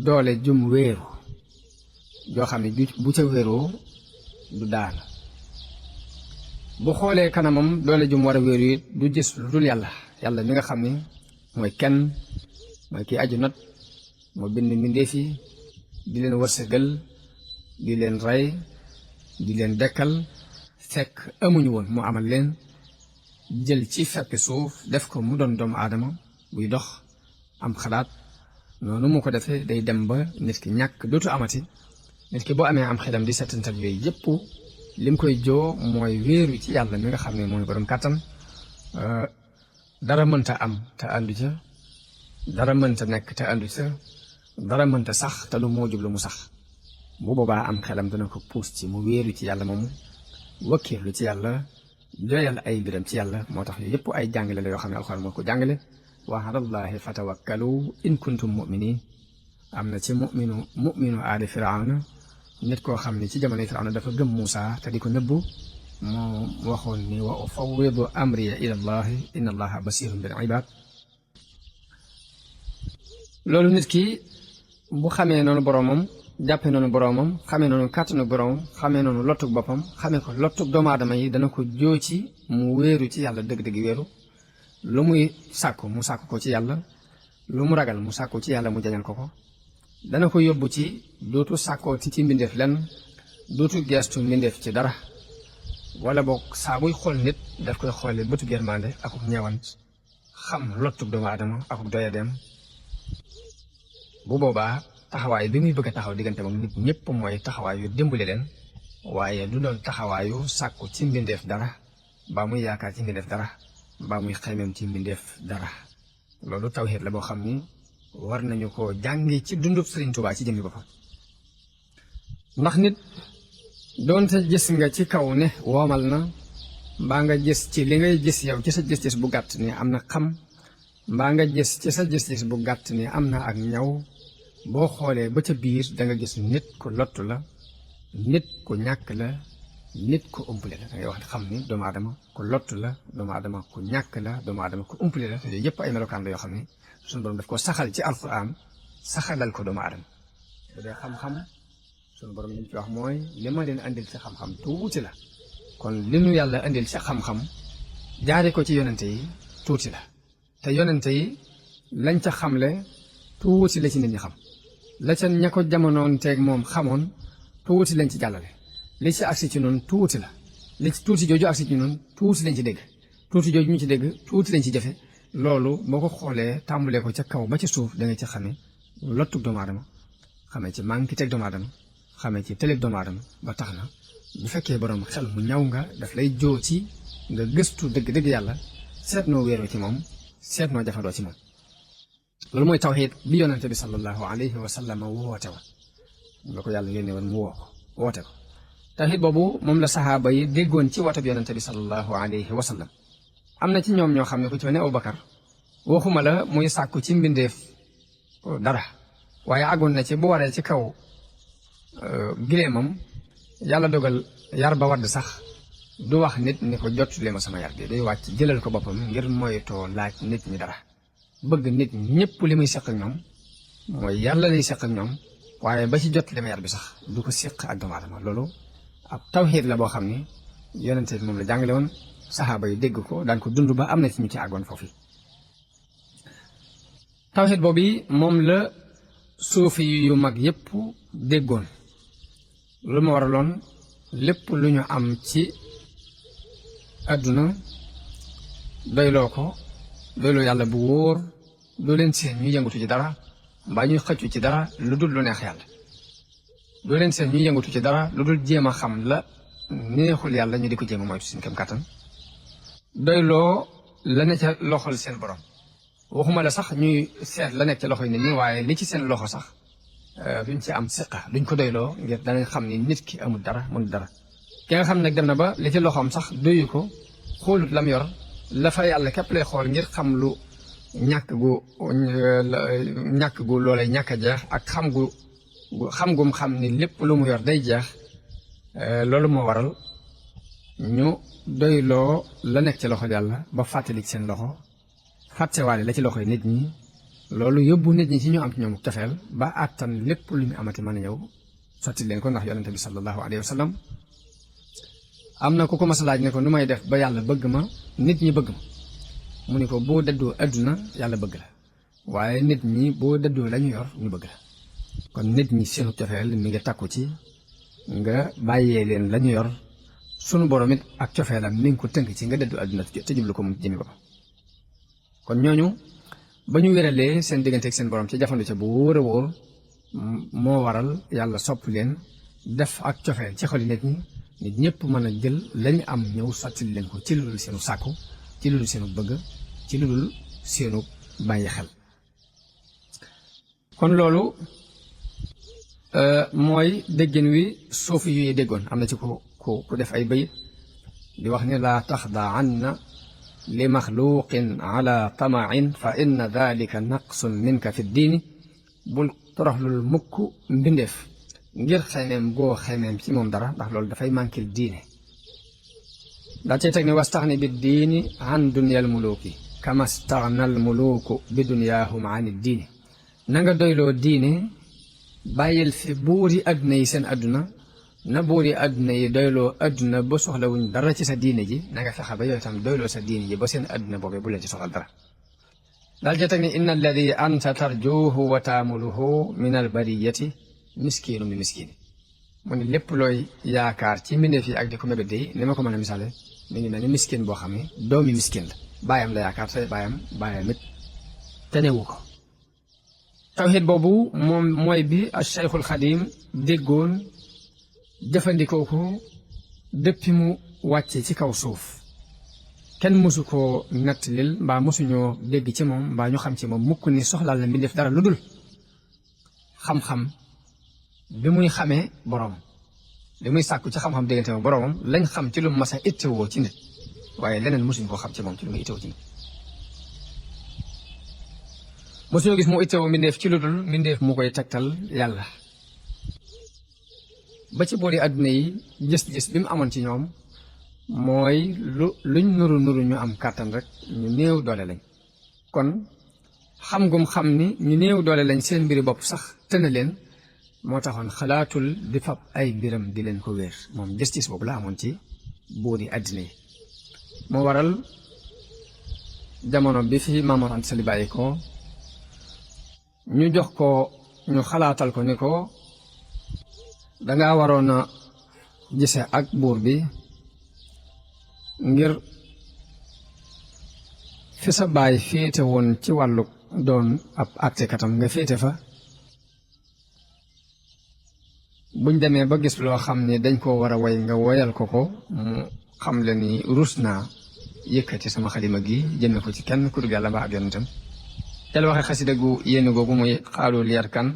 doole jum wéeru joo xam ne bu ca wéeroo du daal bu xoolee kanamam doole jum war a wéeru it du gis lu dul yàlla yàlla mi nga xam ne mooy kenn mooy kii aju not moo bind mbindeef yi di leen wërsëgal di leen rey di leen dekkal fekk amuñu woon mu amal leen jël ci fekk suuf def ko mu doon doomu aadama buy dox am xalaat noonu mu ko defee day dem ba nit ki ñàkk dootu amati nit ki boo amee am xelam di settantal yooyu yëpp lim koy joo mooy wéeru ci yàlla mi nga xam ne mooy borom kàttan dara mënta am te àndu ca dara mënta nekk te àndu ca dara mënta sax te lu moo jublu mu sax bu boobaa am xelam dana ko puus ci mu wéeru ci yàlla moomu wakkiirlu ci yàlla jooyal ay mbiram ci yàlla moo tax yëpp ay jàngale la yoo xam ne alxuraan moo ko jàngale wa alallahi fatawakkalu in kuntum muminin am na ci muminu aali firawna nit koo xam ne ci jamonoy firawna dafa gëm Muusa te di ko nëbbu moo waxoon ni wa ufawwidu amriya ila allahi inna allaha basirun bil ibad loolu nit ki bu xamee noonu boroomam jàppee noonu boroomam xamee noonu kàttanu boroomam xamee noonu lottug boppam xamee ko lottug doomu aadama yi dana ko joo ci mu wéeru ci yàlla dëgg-dëgg wéeru lu muy sàkku mu sàkku ko ci yàlla lu mu ragal mu sàkku ci yàlla mu jañal ko ko dana ko yóbbu ci dootu sàkkoo ci mbindeef lenn dootu geestu mbindeef ci dara wala boog saa buy xool nit daf koy xoolee bëtu germande akuk ñeewant xam lottug doomu aadama akuk doyadeem bu boobaa taxawaay bi muy bëgg a taxaw diggante moom nit ñëpp mooy taxawaayu dimbali leen waaye du doon taxawaayu sàkku ci mbindeef dara baa muy yaakaar ci mbindeef dara baa muy xaymeem ci mbindeef dara loolu tawhiid la boo xam ni war nañu ko jàngi ci dundub Sëriñ Tuubaa ci jëmmi boppam ndax nit doonte gis nga ci kaw ne woomal na mbaa nga gis ci li ngay gis yow ci sa gis-gis bu gàtt ni am na xam mbaa nga gis ci sa gis-gis bu gàtt ni am na ak ñaw boo xoolee ba ca biir da nga gis nit ku lottu la nit ku ñàkk la nit ku umpule la da ngay wax xam ni doomu aadama ku lottu la doomu aadama ku ñàkk la doomu aadama ku umpule la te yooyu yëpp ay melokaan la yoo xam ne suñu borom daf ko saxal ci alquran saxalal ko doomu aadama bu dee xam-xam suñu borom li mu ci wax mooy li ma leen andil ci xam-xam tuuti la kon li nu yàlla andil ci xam-xam jaare ko ci yonente yi tuuti la te yonente yi lañ ca xamle tuuti la ci nit ñi xam la ca ña ko jamonoon teeg moom xamoon tuuti lañ ci jàllale li ci agsi ci noonu tuuti la li ci tuuti jooju agsi ci noonu tuuti lañ ci dégg tuuti jooju ñu ci dégg tuuti lañ ci jëfe loolu boo ko xoolee tàmbulee ko ca kaw ba ci suuf da nga ci xamee lottug doomu aadama xamee ci manki teg doomu aadama xamee ci tëleg doomu aadama ba tax na bu fekkee borom xel mu ñaw nga daf lay joo ci nga gëstu dëgg-dëgg yàlla seet noo wéeroo ci moom seet noo jafandoo ci moom loolu mooy tawxiid bi yonente bi sallallahu alayhi wa sallam woote woon la ko yàlla yónnee woon mu woo ko woote ko tawxiid boobu moom la saxaaba yi déggoon ci woote bi yonente bi sallallahu alayhi wa sallam am na ci ñoom ñoo xam ne ku ci ne Abubakar waxuma la muy sàkku ci mbindeef dara waaye àggoon na ci bu waree ci kaw gileemam yàlla dogal yar ba wadd sax du wax nit ni ko jottule ma sama yar bi day wàcc jëlal ko boppam ngir moytoo laaj nit ñi dara bëgg nit ñëpp li muy seq ak ñoom mooy yàlla lay seq ak ñoom waaye ba ci jottule ma yar bi sax du ko seq ak doomu aadama loolu ab tawxiid la boo xam ni yonente bi moom la jàngale woon saxaaba yi dégg ko daan ko dund ba am na ci ñu ci àggoon foofu tawxiid boobu moom la suufi yu mag yépp déggoon lu ma waraloon lépp lu ñu am ci àdduna doyloo ko doyloo yàlla bu wóor doo leen seen ñuy yëngatu ci dara mbaa ñuy xëccu ci dara lu dul lu neex yàlla doo leen seen ñuy yëngatu ci dara lu dul jéem a xam la neexul yàlla ñu di ko jéem a moytu seen kem kàttan doyloo la ne ca loxol seen borom waxuma la sax ñuy seet la nekk ca loxo yi nit ñi waaye li ci seen loxo sax duñ ci am siqa duñ ko doyloo ngir danañ xam ni nit ki amul dara mënul dara ki nga xam nag dem na ba li ci loxoom sax doyu ko xoolut lam yor la fa yàlla képp lay xool ngir xam lu ñàkk gu loolay ñàkk a jeex ak xam gum xam ni lépp lu mu yor day jeex loolu moo waral ñu doyloo la nekk ci loxo yàlla ba fàttali ci seen loxo fàttewaale la ci loxo yi nit ñi loolu yóbbu nit ñi ci ñu am ci ñoom cofeel ba àttan lépp lu ñu amati mën a ñëw sotti leen ko ndax yonente bi sallallahu alayhi wa sallam am na ku ko mas a laaj ne ko nu may def ba yàlla bëgg ma nit ñi bëgg ma mu ni ko boo dëddoo adduna yàlla bëgg la waaye nit ñi boo dëddoo la ñu yor ñu bëgg la kon nit ñi seenu cofeel mi ngi takku ci nga bàyyee leen la ñu yor sunu borom it ak cofeelam mi ngi ko tënk ci nga dëddu adduna te jublu ko mu jëmi ba kon ñooñu ba ñu wéralee seen diggante ak seen borom ci jafandu ca bu wóor a wóor moo waral yàlla sopp leen def ak cofeel ci xoli nit ñi nit ñëpp mën a jël lañu am ñëw sotti leen ko ci lu dul seenu sàkku ci lu dul seenu bëgg ci lu dul seenu bàyyi xel kon loolu mooy déggin wi suufi yu déggoon am na ci ku def ay bayit di wax ne laa taxdaanna li maxluqin ala tamain fa inna dalika naqsun minka fi diini bul toroxlul mukk mbindeef ngir xemeem goo xemeem ci moom dara ndax loolu dafay manquil diine daa cay teg ne wastaxni bi diini an dunyal muluuki kama staxnal muluuku bi dunyaahum an diini na nga doyloo diine bàyyil fi buuri adduna yi seen adduna na buuri adduna yi doyloo adduna ba soxlawuñ dara ci sa diine ji na nga fexe ba yow itam doyloo sa diine ji ba seen adduna boobee bu leen ci soxal dara daal ca teg ne inna alladi anta tarjuhu wa taamuluhu min albariyati miskiinu mi miskiini mu ne lépp looy yaakaar ci mbindeef yi ak di ko mébét yi ni ma ko mën a misaale mi ngi mel ni miskin boo xam ne doomi miskin la baayam la yaakaar te baayam it tenewu ko tawxiid boobu moom mooy bi al Cheikhul Xadim déggoon jëfandikoo ko depuis mu wàcce ci kaw suuf kenn mësu koo nattalil mbaa mësuñoo dégg ci moom mbaa ñu xam ci moom mukk ni soxlaal na mbindeef dara lu dul xam-xam bi muy xamee boroom li muy sàkku ci xam-xam diggante moom boroomam lañ xam ci lu mas a ittewoo ci nit waaye leneen mësuñ koo xam ci moom ci lu muy ittewoo ci nit mësuñoo gis mu ittewoo mbindeef ci lu dul mbindeef mu koy tegtal yàlla ba ci boori àdduna yi gis-gis bi mu amoon ci ñoom mooy luñ nuru ñu am kàttan rek ñu néew doole lañ kon xam gum xam ni ñu néew doole lañ seen mbiri bopp sax tëna leen moo taxoon xalaatul di fab ay mbiram di leen ko wéer moom gis-gis boobu la amoon ci boori àdduna yi moo waral jamono bi fi Maam Mor Anta Sali bàyyi ko ñu jox ko ñu xalaatal ko ni ko danga waroon a gise ak buur bi ngir fi sa baay féete woon ci wàllu doon ab àttekatam nga féete fa buñ demee ba gis loo xam ne dañ koo war a woy nga woyal ko mu xam le ni rus naa yëkkati sama xalima gi jëme ko ci kenn ku dul yàlla mbaa ab yonentam tel waxe xasida gu yénn googu muy xaalu liyar kan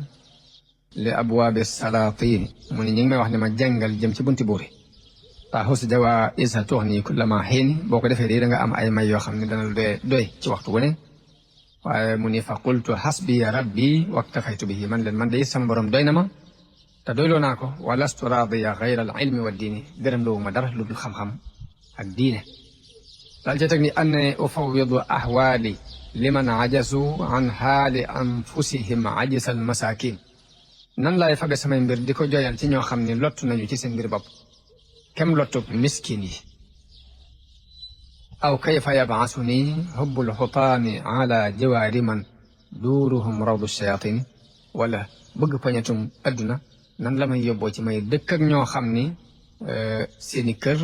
li abwaabi salaatiin mu ne ñi ngi may wax ne ma jàngal jëm ci bunti buuri waa xus jawaa isa toox nii kullama xiin boo ko defee di da nga am ay may yoo xam ne dana doy ci waxtu wu ne waaye mu ni fa qultu xasbiya rabbi waktafaytu bihi man leen man de sama borom doy na ma te doyloo naa ko wa lastu raadiya gayra al ilmi wa diini gërëm loowu ma dara lu dul xam-xam ak diine daal ca teg ni annani ufawidu ahwaali liman ajazu an haali anfusihim ajisa al masakin nan laay faga samay mbir di ko joyal ci ñoo xam ne lottu nañu ci seen mbir bopp kem lottu miskin yi aw kayfa yabaasu nii hubbul xutaami ala jawaari man duuruhum rawdu shayatin wala bëgg poñetum adduna nan la may yóbboo ci may dëkk ak ñoo xam ni seeni kër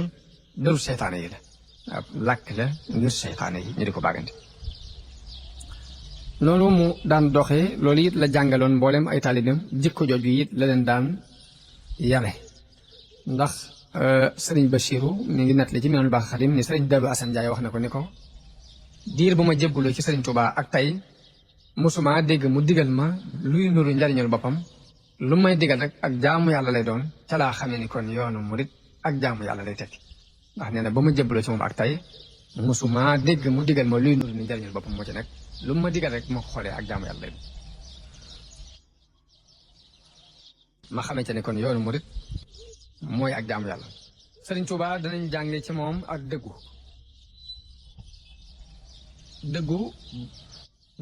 dëru seytaane yi la ab làkk la ngir seytaane yi ñu di ko bàggante noonu mu daan doxee loolu it la jàngaloon mboolem ay taalibeem jikko jooju it la leen daan yare ndax sëriñ Bachiru mi ngi nettali ci Minanul Baaxil Xadim ni sëriñ Darou Assane Ndiaye wax na ko ni ko diir bu ma jébbaloo ci sëriñ Tuubaa ak tey mosuma dégg mu digal ma luy nuru njariñul boppam lu may digal rek ak jaamu yàlla lay doon ca laa xamee ni kon yoonu murit ak jaamu yàlla lay tekki ndax nee na ba ma jébbaloo ci moom ak tey mosuma dégg mu digal ma luy nuru ni njariñul boppam moo ci nekk lu ma digal rek moo ko xoolee ak jaamu yàlla lay doon ma xamante ne kon yoonu murit mooy ak jaamu yàlla Sëriñ Tuubaa danañ jànge ci moom ak dëggu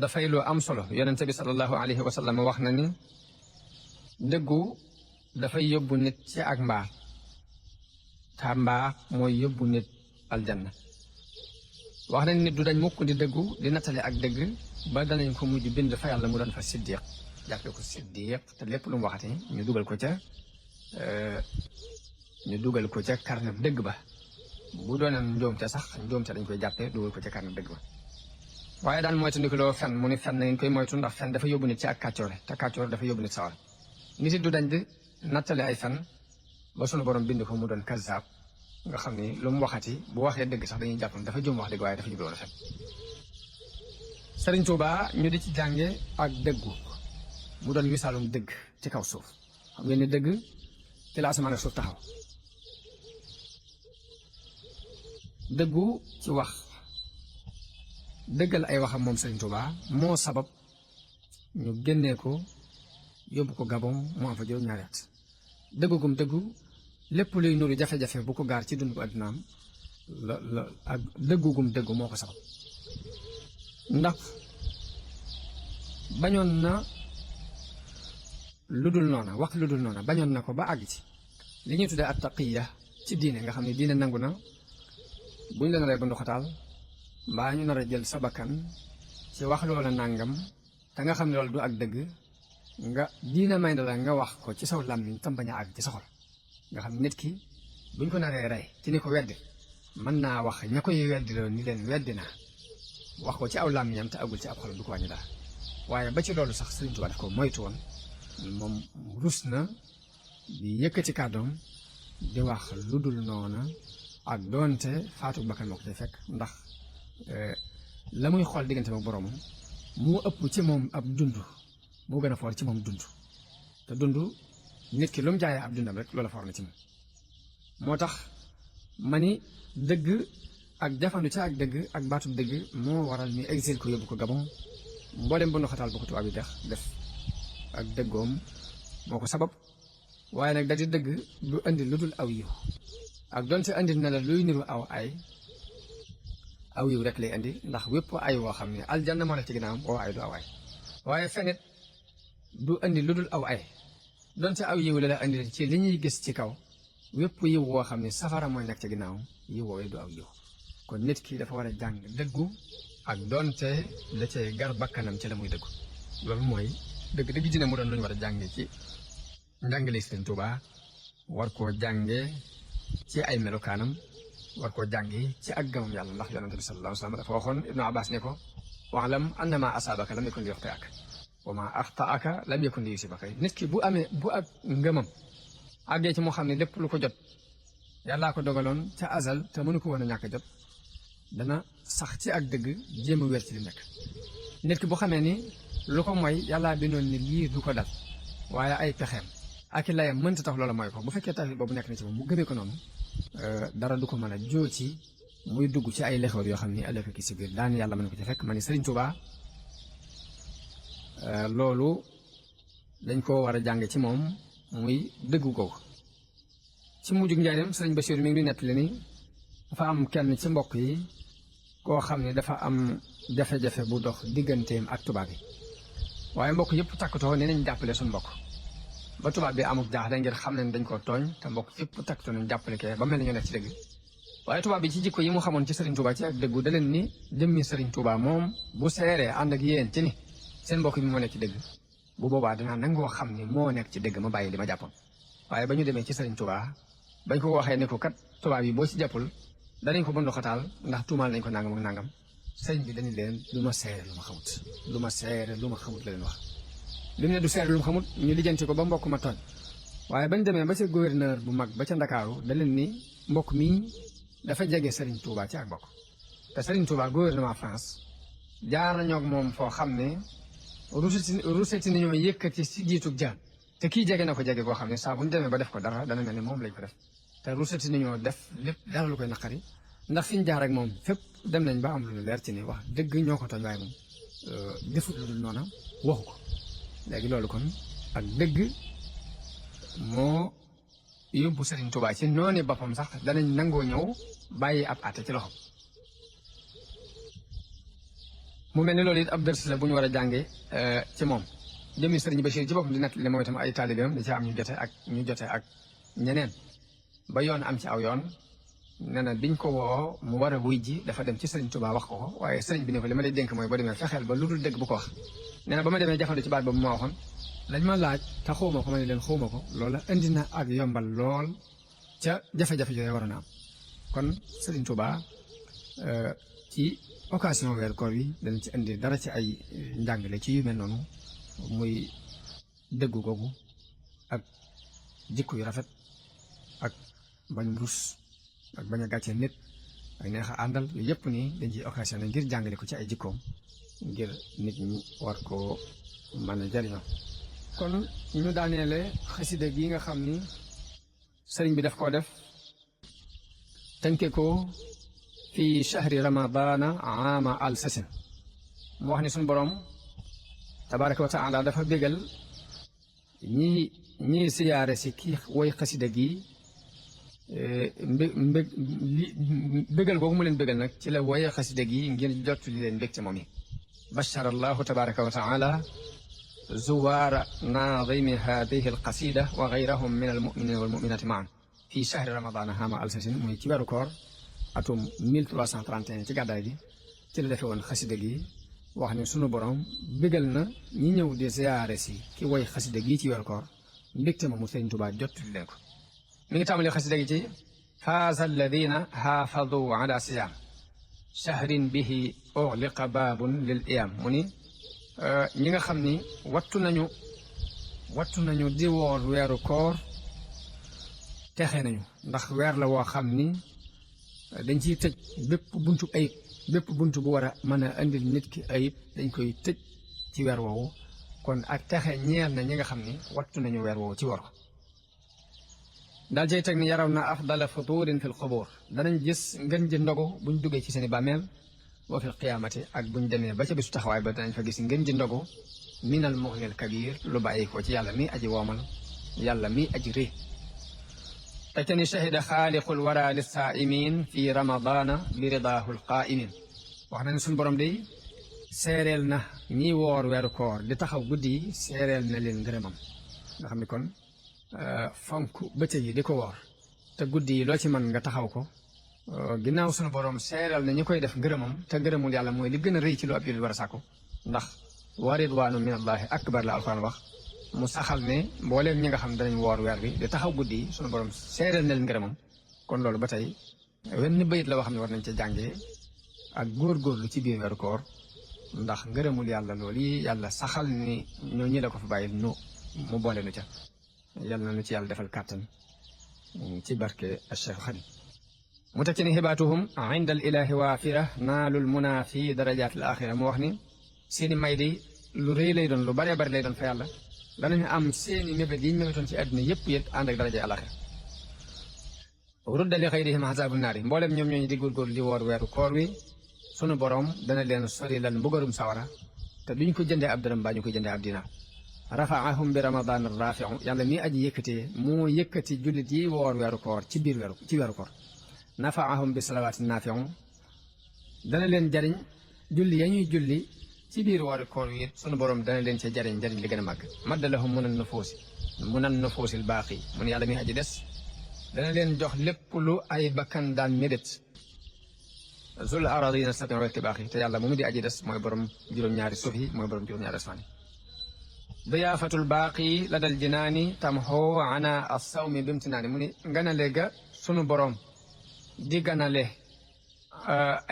dafay lu am solo yonente bi sallallahu alayhi wa sallam wax na ni dëggu dafay yóbbu nit ci ak mbaax te mbaax mooy yóbbu nit aljanna wax na nit du dañ mukk di dëggu di nattale ak dëgg ba danañ ko mujj bind fa yàlla mu doon fa siddiq jàppe ko siddiq te lépp lu mu waxati ñu dugal ko ca karnab dëgg ba bu doonoon njuumte sax njuumte dañ koy jàppe dugal ko ca karnab dëgg ba waaye daan moytu ndikuloo fen mu ni fen na ngeen koy moytu ndax fen dafa yóbbu nit ci ak kàccoore te kàccoore dafa yóbbu nit sawar nit it du dañ di nattale ay fen ba sunu borom bind ko mu doon kazaab nga xam ni lu mu waxati bu waxee dëgg sax dañuy jàpp dafa jum wax dëgg waaye dafa jubloon a fen Sëriñ Tuubaa ñu di ci jànge ak dëggu mu doon misaalum dëgg ci kaw suuf xam ngeen ni dëgg ci la asamaan ak suuf taxaw dëggu ci wax dëggal ay waxam moom Sëriñ Tuubaa moo sabab ñu génnee ko yóbbu ko Gabon mu am fa juróom-ñaari at dëggugum dëggu lépp luy nuru jafe-jafe bu ko gaar ci dund bu àddunaam la ak dëggugum dëggu moo ko sabab ndax bañoon na lu dul noona wax lu dul noona bañoon na ko ba àgg ci li ñuy tuddee attaqiya ci diine nga xam ne diine nangu na buñ la naree ba ndoxataal mbaa ñu nar a jël sa bakkan ci wax loola nàngam te nga xam ne loolu du ak dëgg nga diine may na la nga wax ko ci saw làmmiñ tam bañ a àgg ci sa xol nga xam ne nit ki buñ ko naree rey ci ni ko weddi mën naa wax ña koy weddi loolu ni leen weddi naa wax ko ci aw làmmiñam te agul ci ab xol du ko wàññi dara waaye ba ci loolu sax Sëriñ Tuubaa daf ko moytu woon moom rus na di yëkkati kàddoom di wax lu dul noona ak doonte faatu bakkan moo ko cay fekk ndax la muy xool diggante ak boroomam moo ëpp ci moom ab dund moo gën a foor ci moom dund te dund nit ki lu mu jaayee ab dundam rek loola foor na ci moom moo tax ma ni dëgg ak jafandu ca ak dëgg ak baatu dëgg moo waral ñu exil ko yóbbu ko Gabon mboolem bu ndoxataal bu ko tubaab yi def ak dëggoom moo ko sabab waaye nag da di dëgg du indi lu dul aw yiw ak doon si indi na la luy niru aw yiw rek lay indi ndax wépp ay woo xam ne aljanna moo nekk ci ginnaawam woo ay du aw ay waaye fenit du indi lu dul aw ay doon si aw yiw la la indi ci li ñuy gis ci kaw wépp yiw woo xam ne safara mooy nekk ci ginnaawam yiw woowee du aw yiw kon nit ki dafa war a jàng dëggu ak doonte la cay gar bakkanam ci la muy dëggu loolu mooy dëgg dina mu doon lu ñu war a jànge ci njàngale Sëriñ Tuubaa war koo jànge ci ay melokaanam war koo jànge ci ak gamam yàlla ndax yonente bi sallallahu alayhi wa sallam dafa waxoon Ibnu Abbas ne ko wa'lam anna maa asaabaka lam yakun li yuxti'aka wa maa axta'aka lam yakun li yusibaka nit ki bu ak ngëmam àggee ci moo xam ne lépp lu ko jot yàllaa ko dogaloon ca azal te mënu ko woon a ñàkk jot dana sax ci ak dëgg jéem a wér ci li nekk nit ki bu xamee ni lu ko mooy yàllaa bindoon ni lii du ko dal waaye ay pexeem ak i layam mënta tax loola mooy ko bu fekkee tax boobu nekk na ci moom mu gëmee ko noonu dara du ko mën a joo ci muy dugg ci ay lexoor yoo xam ni ëllëg ki si biir daan yàlla mën ko ci fekk ma ni Sëriñ Tuubaa loolu dañ ko war a jàng ci moom muy dëggu googu. ci mujjug njaareem sëriñ Bachir mi ngi nettali ni dafa am kenn ci mbokk yi koo xam ne dafa am jafe-jafe bu dox digganteem ak tubaab yi waaye mbokk yëpp takkatoo ne nañ jàppale suñu mbokk ba tubaab bi amuk jaaxle ngir xam ne dañ koo tooñ te mbokk yëpp takkatoo nañ jàppale kee ba mel ni ñu nekk ci dëgg waaye tubaab bi ci jikko yi mu xamoon ci Serigne Touba ci ak dëggu da leen ni jëmmi Serigne Touba moom bu seeree ànd ak yéen ci ni seen mbokk mi moo nekk ci dëgg bu boobaa dinaa nangoo xam ni moo nekk ci dëgg ma bàyyi li ma jàppoon waaye ba ñu demee ci Serigne Touba bañ ko waxee ne ko kat tubaab yi boo ci jàppul danañ ko bunduxataal ndax tuumaal nañ ko nangam ak nangam sëñ bi dañu leen lu ma seere lu ma xamut lu ma seere lu ma xamut la leen wax li mu ne du seere lu ma xamut ñu lijjanti ko ba mbokk ma tooñ waaye bañ demee ba ca gouverneur bu mag ba ca Ndakaaru da leen ni mbokk mii dafa jege Serigne Touba ci ak bokk te Serigne Touba gouvernement France jaar nañoo ak moom foo xam ne ruseti nañoo yëkkati si jiitug jaan te kii jege na ko jege koo xam ne saa bu ñu demee ba def ko dara dana mel ni moom lañ ko def te ruseti nañoo def lépp dara lu koy naqari ndax fi ñu jaar ak moom fépp dem nañ ba am lu leer ci ni wax dëgg ñoo ko tooñ waaye moom defut lu dul noona waxu ko léegi loolu kon ak dëgg moo yóbbu Serigne Touba ci noonu boppam sax danañ nangoo ñëw bàyyi ab àtte ci loxo mu mel ni loolu it ab dërs la bu ñu war a jàngee ci moom jëmmi Serigne Bachir ci boppam di nettali mooy itam ay taalibeem da ci am ñu jote ak ñeneen ba yoon am ci aw yoon nee na biñ ko woo mu war a wuy ji dafa dem ci Serigne Touba wax ko waaye Serigne bi ne ko li ma lay dénk mooy boo demee fexeel ba lu dul dëgg bu ko wax nee na ba ma demee jafandu ci baat boobu ma waxoon lañ ma laaj te xawma ko ma ne leen xawma ko loola indi na ak yombal lool ca jafe-jafe yooyu war a na am kon Serigne Touba ci occasion weer koor wi dana ci indi dara ci ay njàngale ci yu mel noonu muy dëggu googu ak jikko yu rafet ak bañ rus ak bañ a gàccee nit ak neex a àndal yu yëpp nii dañ ciy occasion ne ngir jàngale ko ci ay jikkoom ngir nit ñi war koo mën a jariñoo kon ñu daaneele xasida gi nga xam ni sëriñ bi daf koo def tënke ko fi chahri ramadana ama al sasin mu wax ni suñu borom tabaraka wa taala dafa bégal ñi siyaare si kii woy xasida gi bégal googu mu leen bégal nag ci la woye xasida gi ngir jot li leen mbégte moom yi bachara allahu tabaraka wa taala zuwaara naadimi hadihi alqasida wa gayrahum min almuminina walmuminati maan fi chahri ramadana ama al sasin muy ci weeru koor atum 1331 ci gàddaay gi ci la defe woon xasida gi wax ne sunu borom bégal na ñi ñëw di ziyaare si ki woy xasida gi ci weeru koor mbégte ma mu Sëriñ Tuubaa jottali leen ko mi ngi tàmbalee xasida gi ci faaza alladina xaafadu ala siyaam shahrin bihi ughliqa baabun lil iyam mu ni ñi nga xam ni wattu nañu di woor weeru koor texe nañu ndax weer la woo xam ni dañ ciy tëj bépp buntu bu war a mën a indil nit ki ayib dañ koy tëj ci weer woowu kon ak texe ñeel na ñi nga xam ni wattu nañu weer woowu ci wor daal cay teg ni yaraw na afdala futurin fil xubur danañ gis ngën ji ndogu buñ duggee ci seeni bàmmeel wa fil qiyaamati ak buñ demee ba ca bisu taxawaay ba danañ fa gis ngën ji ndogu minal muxnil kabir lu bàyyi ko ci yàlla mi aji woomal yàlla mi aji rëy teg te ni shahida xaaliqul wara lissaa'imin fi ramadana bi ridaahu lqaa'imin wax na ne suñ borom day seereel na ñi woor weeru koor di taxaw guddi yi seereel na leen ngërëmam nga xam ne kon fonk bëccëg yi di ko woor te guddi yi loo ci mën nga taxaw ko ginnaaw suñu borom seereel na ñi koy def ngërëmam te ngërëmul yàlla mooy li gën a rëy ci lu ab jullit war a sàkku ndax wa ridwaanu min allahi akbar la alquran wax mu saxal ne mbooleem ñi nga xam danañ woor weer bi di taxaw guddi yi suñu borom seereel na leen ngërëmam kon loolu ba tey wenn bayit la wax xam ne war nañ ca jàngee ak góorgóorlu ci biir weeru koor ndax ngërëmul yàlla loolu yi yàlla saxal ni ñoo ñi la ko fa bàyyil nu mu boole nu ca yàlla na nu ci yàlla defal kàttan ci barke Cheikh Xadim mu teg ci ni xibaatuhum inda al ilahi waafira naalul muna fi darajaat al axira mu wax ni seeni may di lu rëy lay doon lu baree bari lay doon fa yàlla danañu am seeni mébét yi ñu mébétoon ci àdduna yëpp yët ànd ak daraja alaxira rudda li xayrihim azaabu naari mboolem ñoom ñooñu di góorgóorlu di woor weeru koor wi sunu borom dana leen sori lan mbugarum sawara te duñ ko jëndee ab dërëm baa ñu koy jëndee ab dinaar rafaahum bi ramadan rafiu yàlla mi aji yëkkatee moo yëkkati jullit yi woor weeru koor ci weeru koor nafaahum bi salawaati nafiu dana leen jariñ julli ya ñuy julli ci biir woori koor wi sunu borom dana leen ca jariñ li gën a màgg madda lahum mun an nufuusil baaqi mun yàlla mi aji des dana leen jox lépp lu ay bakkan daan médét zul aradina sab'i wal tibaaxi te yàlla moomu di aji des mooy borom juróom-ñaari suuf yi mooy borom juróom-ñaari asmaan yi diyaafatul baaqi la dal jinaani tamxoo ana as-sawmi bimtinaani mu ni ganale ga sunu borom di ganale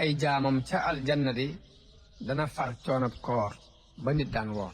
ay jaamam ca aljanna di dana far coonob koor ba nit daan woor